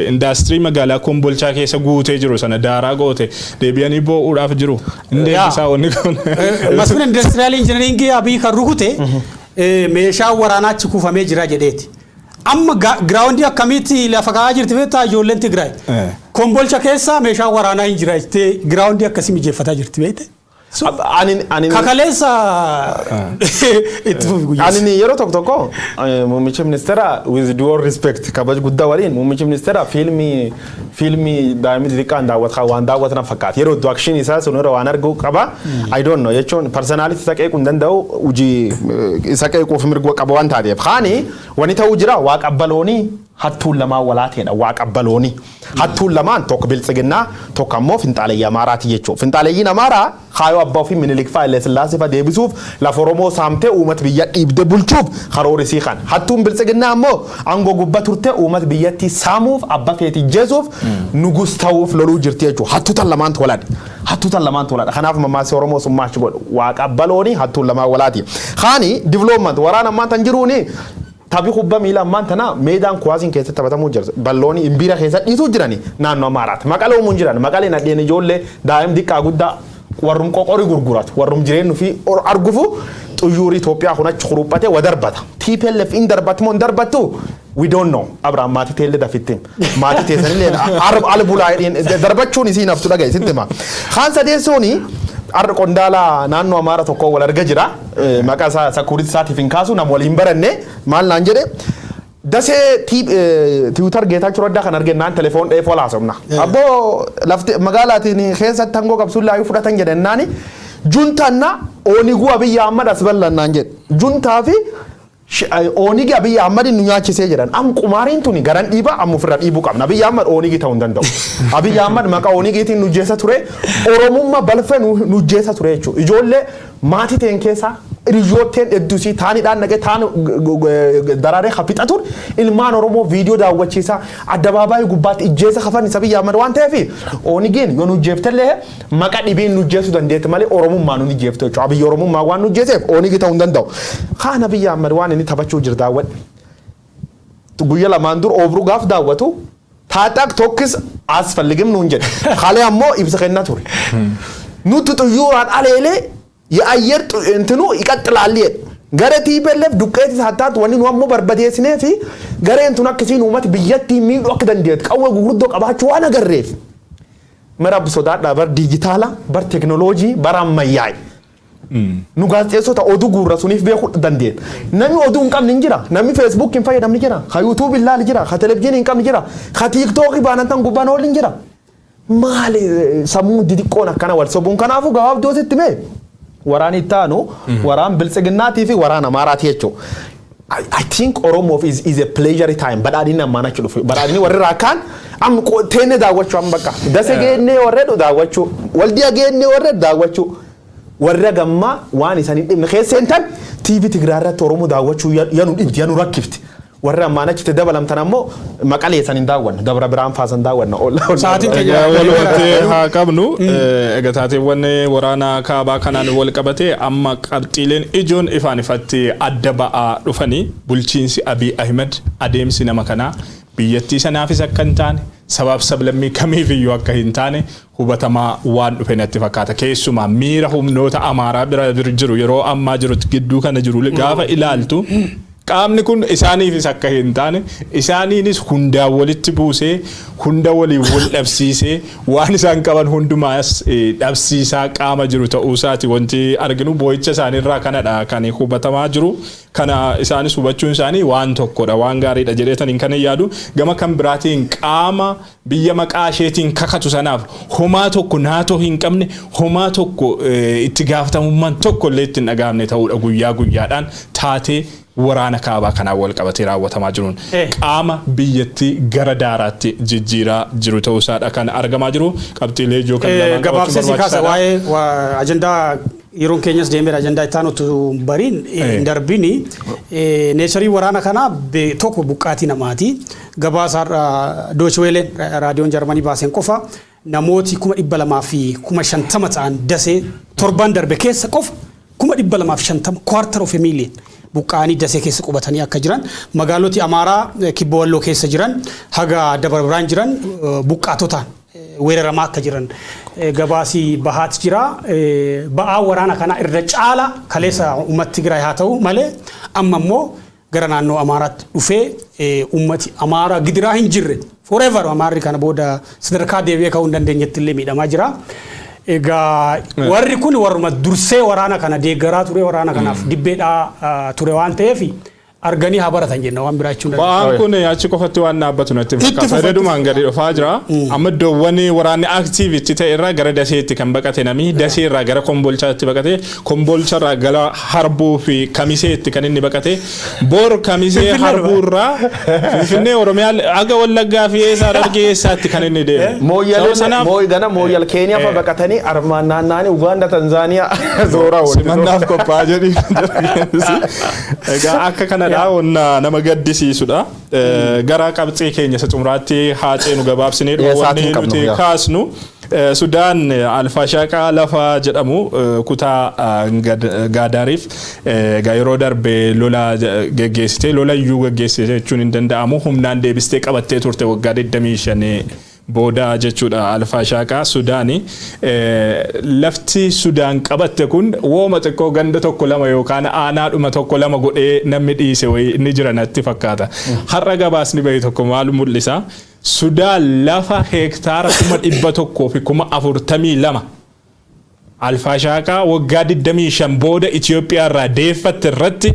indaastirii magaalaa Kombolchaa keessa guutee jiru sana daaraa goote deebi'anii boo'uudhaaf jiru. Inni deebisaa wanni kun. Masfin Industrial Engineering Abiy kan rukute meeshaa waraanaa achi kuufamee jira jedheeti. Amma groundii akkamitti lafa kaa'aa jirti beektaa ijoolleen Tigraay? Kombolcha keessa meeshaa waraanaa hin jira jettee groundii akkasii mijeeffataa jirti beekte. Ani Kakaleessa itti fufi guyyaa. Ani yeroo tokko tokko muummicha ministeera, with due respect, kabaj guddaa waliin, muummicha ministeera fiilmii daa'imni xixiqqaan daawwatu waan daawwatan fakkaata. Yeroo iddoo action isaa sun irra waan argu qaba. I don't know jechuun personality isa qeequu hin danda'u, hojii isa qeequuf mirga qaba waan taateef. Kaani wani ta'uu jira, waaqa baloonii hattuun lamaan walaateedha, waaqa baloonii. Hattuun lamaan tokko Biltsiginnaa, tokko ammoo finxaaleyyii Amaaraati jechuudha. Finxaaleeyyiin Amaaraa kaayoo abbaa ofii Minilik fa'aa Illee Sillaasee fa'aa deebisuuf lafa Oromoo saamtee uummata biyya dhiibdee bulchuuf karoorisii kan. Hattuun Biltsiginnaa ammoo aangoo gubbaa turte uummata biyyattii saamuuf, abbaa feetii jeesuuf, nugus ta'uuf loluu jirti jechuudha. Hattuu tan lamaantu walaadha. Hattuu tan lamaantu walaadha. Kanaaf mammaasii Oromoo summaa achi godhu. Waaqa baloonii hattuun lamaan walaati. Kaani development waraana ammaan tan jiruuni taphi kubbaa miilaa ammaan tana meedaan kuwaasiin keessatti taphatamuu jira. Ballooni imbiira keessa dhiisuu jirani naannoo Amaaraati. Maqalee uumuun jiran. Maqalee nadheen ijoollee daa'im diqqaa guddaa warrum qoqorii gurguratu, warrum jireenyu fi argufu xuyyuurii Itoophiyaa kun achi kuruphate wa darbata. TPLF in darbatu moo hin darbattu? We don't know. Abrahaam, maatii teellee dafittiin. Maatii teessanillee al bulaa darbachuun isiin haftu dhagaye sitti hima. Kaan sadeessooni har'a qondaala naannoo Amaara tokko wal arga jira. Maqaa isaa security isaatiif hin kaasu, nama waliin baranne maal naan jedhe. Dasee Twitter Geetaachoo Raddaa kan argennaan telefoon dheefoo haasofna. Abboo, lafti magaalaatiin keessatti hangoo qabsuun laayuu fudhatan jedhennaani juntaanna ooniguu Abiyyi Ahmad as bal'annaan jedhe. Juntaa fi oonigi Abiyyi Ahmad nu nyaachisee jedhan. Am qumaariin tuni garan dhiibaa, amma ofirra dhiibuu qabna. Abiyyi Ahmad oonigi ta'uu hin danda'u. Abiyyi Ahmad maqaa oonigiitiin nu jeessa ture. Oromummaa balfa nu jeessa ture jechuudha. Ijoollee maatii ta'en keessaa Hiriyootteen hedduu taanidhaan naqee taan daraaree hafixa ture. Ilmaan Oromoo viidiyoo daawwachiisaa addabaabaayii gubbaatti ijjeessa kafan isa biyya Ahmad waan ta'eef, Oonigeen yoo nu ijjeeftellee maqa dhibiin nu ijjeessuu dandeetti malee Oromummaa nu ijjeeftu jechuudha. Abiyyi Oromummaa waan nu ijjeeseef Oonigi ta'uu hin danda'u. Kaan Abiyyi Ahmad waan inni taphachuu jira daawwadhe. Guyya 2n dur oobruu gaaf daawwatu "ታጠቅ ተኩስ አያስፈልግም" nuun jedhe. Kalee ammoo ibsa kennaa ture. Nuti xuyyooraan aleelee የአየር እንትኑ ይቀጥላል jedhe. Gara TPLF duqqeetis haa taatu, wanni nu ammoo barbadeessinee fi gareen tun akkasiin uummata biyyattii miidhuu akka dandeettu qawwee gurguddoo qabaachuu waan agarreef. Mara sodaadhaa bar diijitaala, bar teknooloojii, bara ammayyaa'e. Nu gaazexeessota oduu guurra suniif beekuu dandeenya. Namni oduu hin qabne hin jira. Namni Facebook hin fayyadamne jira. Ka YouTube ilaali jira. Ka televizyiinii hin qabne jira. Ka TikTokii baanan tan gubbaan oolu hin jira. Maali sammuu didiqqoon akkana wal sobuun? Kanaafuu gabaabduu sitti mee, waraan itti aanu waraan Biltsiginnaatii fi waraan Amaaraati jechuudha. I think Oromoof is a pleasure time. Badhaadhinni ammaan achi dhufe. Badhaadhinni warri raakkaan amma teenne daawwachuu, amma bakka Dase geennee warree daawwachuu, Waldiyaa geennee warree daawwachuu, warra gammaa waan isaan hin dhibne keessa seentan. TV Tigraay irratti Oromoo daawwachuu yanu dhibdi, yanu rakkifti. Warri ammaan achitti dabalamtan ammoo Maqalee san hin daawwanna, Dabra Biraan faa san daawwanna. Sa'aatiin keenya Egaa walumatti haa qabnu. Egaa taateewwan waraana kaabaa kanaan wal qabate amma qabxiileen ijoon ifaan ifatti adda ba'aa dhufanii, bulchiinsi Abiy Ahmed, adeemsi nama kanaa biyyattii sanaafis akka hin taane, sabaaf sablammii kamiif iyyuu akka hin taane hubatamaa waan dhufe natti fakkaata. Keessumaa miira humnoota Amaaraa bira jiru yeroo ammaa jiru gidduu kana jiru gaafa ilaaltu, qaamni kun isaaniifis akka hin taane, isaaniinis hundaan walitti buusee, hunda waliin wal dhabsiisee, waan isaan qaban hundumaas dhabsiisaa qaama jiru ta'uusaati wanti arginu. Boo'icha isaaniirraa kanadha kan hubatamaa jiru. Kana isaanis hubachuun isaanii waan tokkodha, waan gaariidha jedheetaniin kan hin yaadu. Gama kan biraatiin qaama biyya maqaa isheetiin kakatu sanaaf homaa tokko naatoo hin qabne, homaa tokko itti gaafatamummaan tokko illee itti hin dhagahamne ta'uudha. Guyyaa guyyaadhaan taatee waraana kaabaa kanaan wal qabatee raawwatamaa jiruun qaama biyyattii gara daaraatti jijjiiraa jiru ta'uusaadha kan argamaa jiru. Qabxiilee ijoo kan lamaan qabachuun Gabaabsee si kaasa. barbaachisaadha. Waa'ee ajandaa yeroon keenyas deemeera, ajandaa itti aanutu bariin hin darbini. Nature waraana kanaa tokko buqqaatii namaati. Gabaasa Deutsche Wellen, raadiyoon Jarmanii baaseen qofa namooti 250,000 ta'an Dasee torban darbe keessa qofa 250,000, quarter of a million, buqqa'anii Dasee keessa qubatanii akka jiran, magaaloti Amaaraa kibba Walloo keessa jiran haga Dabra Biraan jiran buqqaatotaan weeraramaa akka jiran gabaasii bahaati jira. Ba'aa waraana kanaa irra caala kaleessa uummati Tigraay haa ta'u malee, amma immoo gara naannoo Amaaraatti dhufee uummati Amaaraa gidiraa hin jirre, forever Amaarri kana booda sadarkaa deebi'ee ka'uu hin dandeenyetti illee miidhamaa jira. Egaa warri kun warruma dursee waraana kana deeggaraa ture, waraana kanaaf dibbeedhaa ture waan ta'eef arganii haa baratan jenna, waan biraa jechuun. Ba'aan kun achi qofatti waan dhaabbatu natti Itti fakkaata. fufa. Fayyadamumaan gadi dhufaa jira. Amma iddoowwan waraanni active itti ta'e irraa gara Daseetti kan baqate namni, Dasee irraa gara Kombolchaatti baqate, Kombolcha irraa gara Harbuu fi Kamiseetti kan inni baqate. Bor Kamisee Finfinnee. Harbuu irraa Finfinnee, Oromiyaa aga Wallaggaa fi eessaa Harargee eessaatti kan inni deemu. Sababa sanaaf Mooyyaleen gana Mooyyal Keeniyaa fa baqatanii armaan naanna'anii Ugaanda, Tanzaaniyaa zooraa walitti. Simannaaf qophaa'aa jedhi. Egaa akka kanadha, wanna nama gaddisiisudha. Gara qabxii keenya isa xumuraatti haa ceenu, gabaabsinee dhuma Sa'aatii wanni hin qabnu, nuti kaasnu. Sudaan Alfaashaqaa lafa jedhamu kutaa Gaadaariif egaa yeroo darbe lola geggeessite, lola iyyuu geggeessite jechuun hin danda'amu, humnaan deebistee qabattee turte waggaa 25 booda jechuudha. Alfaashaaqaa Sudaani. Lafti Sudaan qabatte kun wooma xiqqoo ganda tokko lama yookaan aanaadhuma tokko lama godhee namni dhiise wayii inni jira natti fakkaata. Har'a gabaasni bahe tokko maal mul'isa? Sudaan lafa heektaara 142,042 Alfaashaaqaa waggaa 25 booda Itoophiyaa irraa deeffatte irratti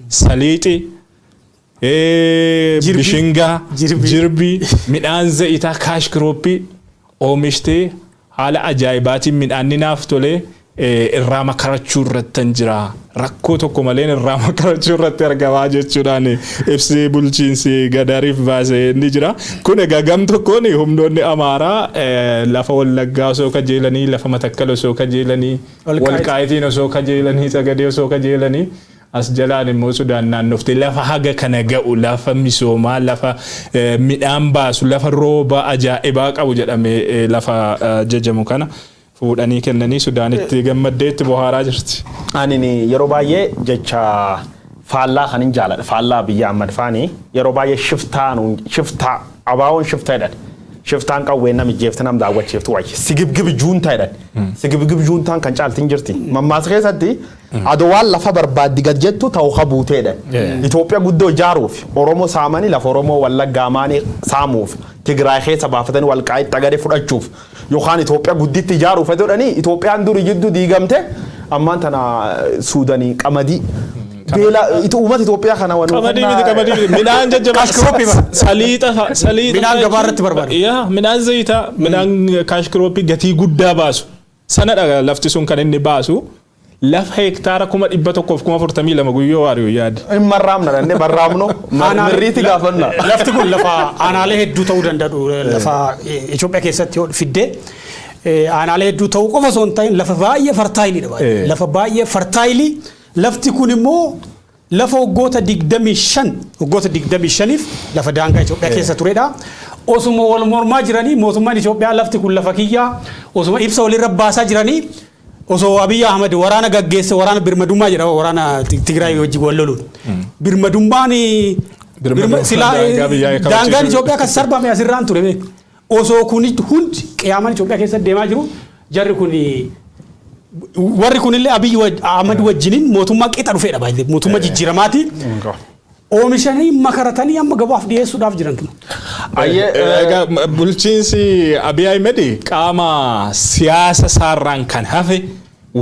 saliixi, Jirbii. bishingaa, Jirbii. jirbii, midhaan zayitaa, cash crop oomishtee haala ajaa'ibaatiin midhaan ni naaf tolee. Irraa makarachuu irrattan jira. Rakkoo tokko maleen irraa makarachuu irratti argamaa jechuudhaan ibsi bulchiinsi Gadaariif baasee ni jira. Kun egaa gam tokkoon humnoonni Amaaraa lafa Wallaggaa osoo kajeelanii, lafa Matakkal osoo kajeelanii, Walqaayitiin osoo kajeelanii, Sagadee osoo kajeelanii, as jalaan immoo Sudaan naannoftee lafa haga kana ga'u, lafa misoomaa, lafa midhaan baasu, lafa rooba ajaa'ibaa qabu jedhamee lafa jajamu kana fuudhanii kennanii Sudaanitti gammaddeetti bohaaraa jirti. Ani yeroo baay'ee jecha faallaa kan hin jaaladha. Faallaa biyya Ahmad faanii yeroo baay'ee shiftaa shiftaa abaawoon shiftaa jedhan. Shiftaan qawwee nam ijjeefte nam daawwachiiftu wayya. Sigibgib juuntaa jedhan. Sigibgib juuntaan kan caalti hin jirti. Mammaasa keessatti adoo waan lafa barbaaddi gad jettu ta'u habuuteedha. Itoophiyaa guddoo ijaaruuf Oromoo saamanii lafa Oromoo Wallaggaa maanii saamuuf, Tigraay keessa baafatanii Walqaayitti Xagadee fudhachuuf yookaan Itoophiyaa gudditti ijaaruuf jedhanii Itoophiyaan durii jidduu diigamte ammaan tana Suudanii qamadii. Beela uummata Itoophiyaa kana waan Qamadii miti, qamadii miti, midhaan jajjabaa, Cash crop. Saliixa, saliixa. Midhaan gabaa irratti barbaadu. Yaa, midhaan zayitaa, midhaan cash crop gatii guddaa baasu sanadha. Lafti sun kan inni baasu lafa hektaara 142,000. Guyyoo Waariyoo yaada. Hin marraamna dhannee marraamnu mirriitti gaafanna. Lafti kun lafa aanaalee hedduu ta'uu danda'u. Lafa Itoophiyaa keessatti yoo fiddee aanaalee hedduu ta'uu qofa osoo hin ta'in lafa baay'ee fertile dha. Lafa baay'ee fertile. Lafti kun immoo lafa waggoota 25, waggoota 25f lafa daangaa Itoophiyaa keessa turedha. Osuma wal mormaa jiranii, mootummaan Itoophiyaa lafti kun lafa kiyyaa osuma ibsa walirra baasaa jiranii, osoo Abiy Ahmed waraana gaggeesse, waraana birmadummaa jedhama, waraana Tigraay wajjin wal loluun. Birmadummaan silaa daangaan Itoophiyaa kan sarbame asirraan ture beeku. Osoo kun hundi qiyaamaan Itoophiyaa keessa deemaa jiru, jarri kun, warri kunillee Abiy Ahmed wajjiniin mootummaa qixa dhufeedha baay'ee, mootummaa jijjiiramaati. Oomishanii makaratanii amma gabaaf dhiyeessuudhaaf jiran kun. Egaa bulchiinsi Abiy Ahmed qaama siyaasa isaarraan kan hafe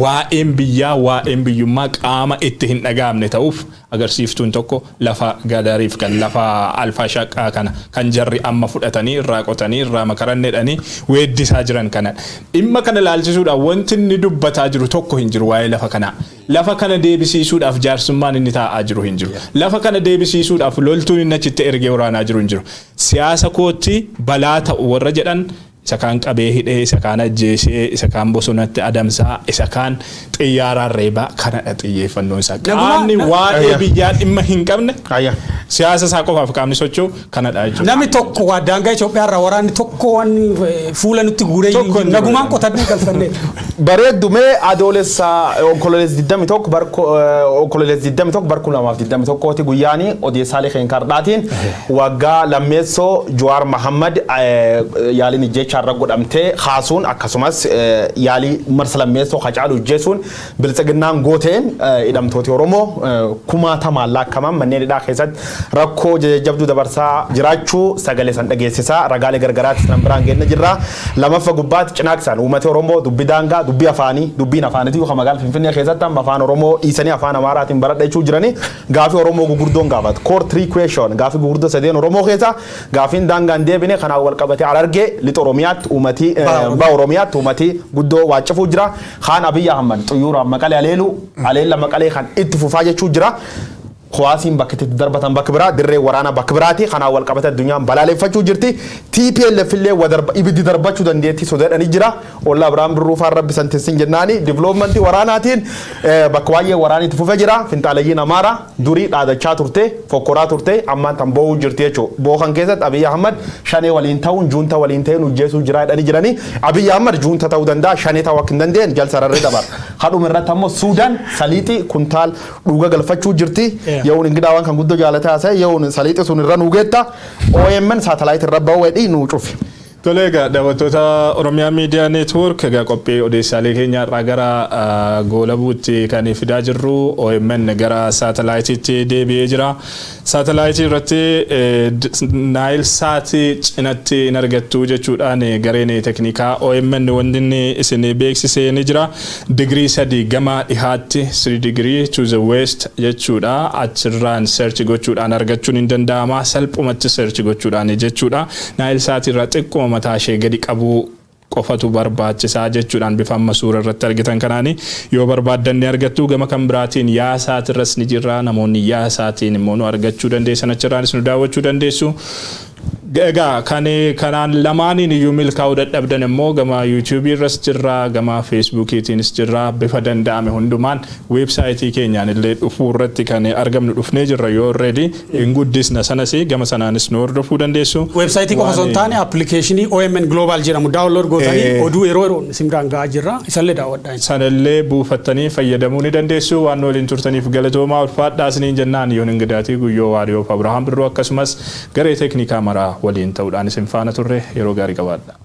waa'een biyyaa, waa'een biyyummaa qaama itti hin dhaga'amne ta'uuf agarsiiftuun tokko lafa Gadaariif kan lafa Alfaa Shaqqaa kana kan jarri amma fudhatanii irraa qotanii irraa makaranneedhanii weeddisaa jiran kana. Dhimma kana ilaalchisuudhaan wanti inni dubbataa jiru tokko hin jiru waa'ee lafa kanaa. Lafa kana deebisiisuudhaaf jaarsummaan inni taa'aa jiru hin jiru. Lafa kana deebisiisuudhaaf loltuun inni achitti ergee waraanaa jiru hin jiru. Siyaasa kootti balaa ta'u warra jedhan isa kaan qabee hidhee, isa kaan ajjeesee, isa kaan bosonatti adamsaa, isa kaan xiyyaaraan reebaa kanadha xiyyeeffannoon isaa. Qaamni waa'ee biyyaa dhimma hin qabne, siyaasa isaa qofaaf qaamni socho'u kanadha jechuudha. Namni tokko waa daangaa Itoophiyaa irraa waraanni tokko waan fuula nutti guuree nagumaan qotannee galfannee. Bareeddu. Mee Adoolessa Onkololeessa 21 barko Onkololeessa 21 bar 2021ti guyyaani odeessaalee keenkardhaatiin waggaa lammeessoo Jawaar Mahammad yaaliin ijjeechaa irra godhamtee kaasuun, akkasumas yaalii marsa lammeessoo Hacaaluu ijjeesuun biltsiginnaan gooteen hidhamtooti Oromoo kumaatamaan laakkaman manneen hidhaa keessatti rakkoo jajjabduu dabarsaa jiraachuu sagalee san dhageessisaa ragaalee gargaraatti san biraan geenye jirra. Lamaffa gubbaatti cinaaksaan uummati Oromoo dubbi daangaa, dubbii afaanii, dubbiin afaaniitu yookaan magaalaa Finfinnee keessatti amma afaan Oromoo dhiisanii afaan Amaaraatiin baradha jechuu jiranii gaafii Oromoo gugurdoon gaafatu. Core three question, gaafii gugurdoo sadeen Oromoo keessa gaafiin daangaan deebine kanaan wal qabatee Harargee lixa Oromiyaatti uummatii, baha Oromiyaatti uummatii guddoo waacifuu jira. Kaan Abiyyi Ahmad xuyyooraan Maqalee aleelu aleella Maqalee kan itti fufaa jechuu jira. Kuwaasiin bakka itti darbatan bakka biraa, dirree waraanaa bakka biraati. Kanaan wal qabate addunyaan balaaleffachuu jirti. TPLF illee ibiddi darbachuu dandeettii sodaadhanii jira. Ollaa Abiraam Birruu faan rabbi san tissin jennaani. Development waraanaatiin bakka baay'ee waraanni itti fufee jira. Finxaalayyiin Amaaraa durii dhaadachaa turte, fokkoraa turte, ammaan tan boo'uu jirti jechuudha. Bookan keessatti Abiyyi Ahmad Shanee waliin ta'uun, juunta waliin ta'een hojjeesuu jira jedhanii jiranii. Abiyyi Ahmad juunta ta'uu danda'a, Shanee ta'uu akka hin dandeenye jal sararri dabara. Kadhuma irratti ammoo Suudaan saliixii kuntaal dhuga galfachuu jirti. Yeroon ingidaa waan kan guddoo jaalatee haasa'e yeroon saliixi sun irra nuu geetta. OMN satellite irra ba'uu hedhii nuu cufi. Tole, egaa daawwattoota Oromiyaa Miidiyaa Neetwoork, egaa qophii odeessaalee keenya irraa gara goolabuutti kan fidaa jirru OMN gara saatalaayitiitti deebi'ee jira. Saatalaayitii irratti Naayil Saatii cinatti hin argattu jechuudhaan gareen teknikaa OMN wanti inni isin beeksisee ni jira. Digirii 3 gama dhihaatti, 3 degree to the west jechuudha. Achirraan search gochuudhaan argachuun hin danda'ama. Salphumatti search gochuudhaan jechuudha. Naayil Saatii irraa xiqquma mataa ishee gadi qabuu Qofatu barbaachisaa jechuudhaan bifa amma suura irratti argitan kanaani yoo barbaaddan ni argattu. Gama kan biraatiin yaasaatirras ni jirra. Namoonni yaasaatiin immoo nu argachuu dandeessan, achirraanis nu daawwachuu dandeessu. Egaa kan kanaan lamaaniin iyyuu milkaa'uu dadhabdan immoo gama yuutuubii irras jirra, gama feesbuukiitiinis jirra. Bifa danda'ame hundumaan weebsaayitii keenyaan illee dhufuu irratti kan argamnu dhufnee jirra. Yoo already hin guddisna sanas gama sanaanis nu hordofuu dandeessu. Weebsaayitii qofa osoo hin taane appilikeeshinii OMN Global jedhamu download gootanii oduu yeroo yeroon isin biraan gahaa jirra. Isallee daawwadhaa. Sanallee buufattanii fayyadamuu ni dandeessu. Waan nu waliin turtaniif galatoomaa, ulfaadhaa isiniin jennaan. Yoon Ingidaatii Guyyoo Waariyoof Abrahaam Birroo akkasumas garee teeknikaa maraa waliin ta'uudhaan isin faana turre. Yeroo gaarii qabaadha.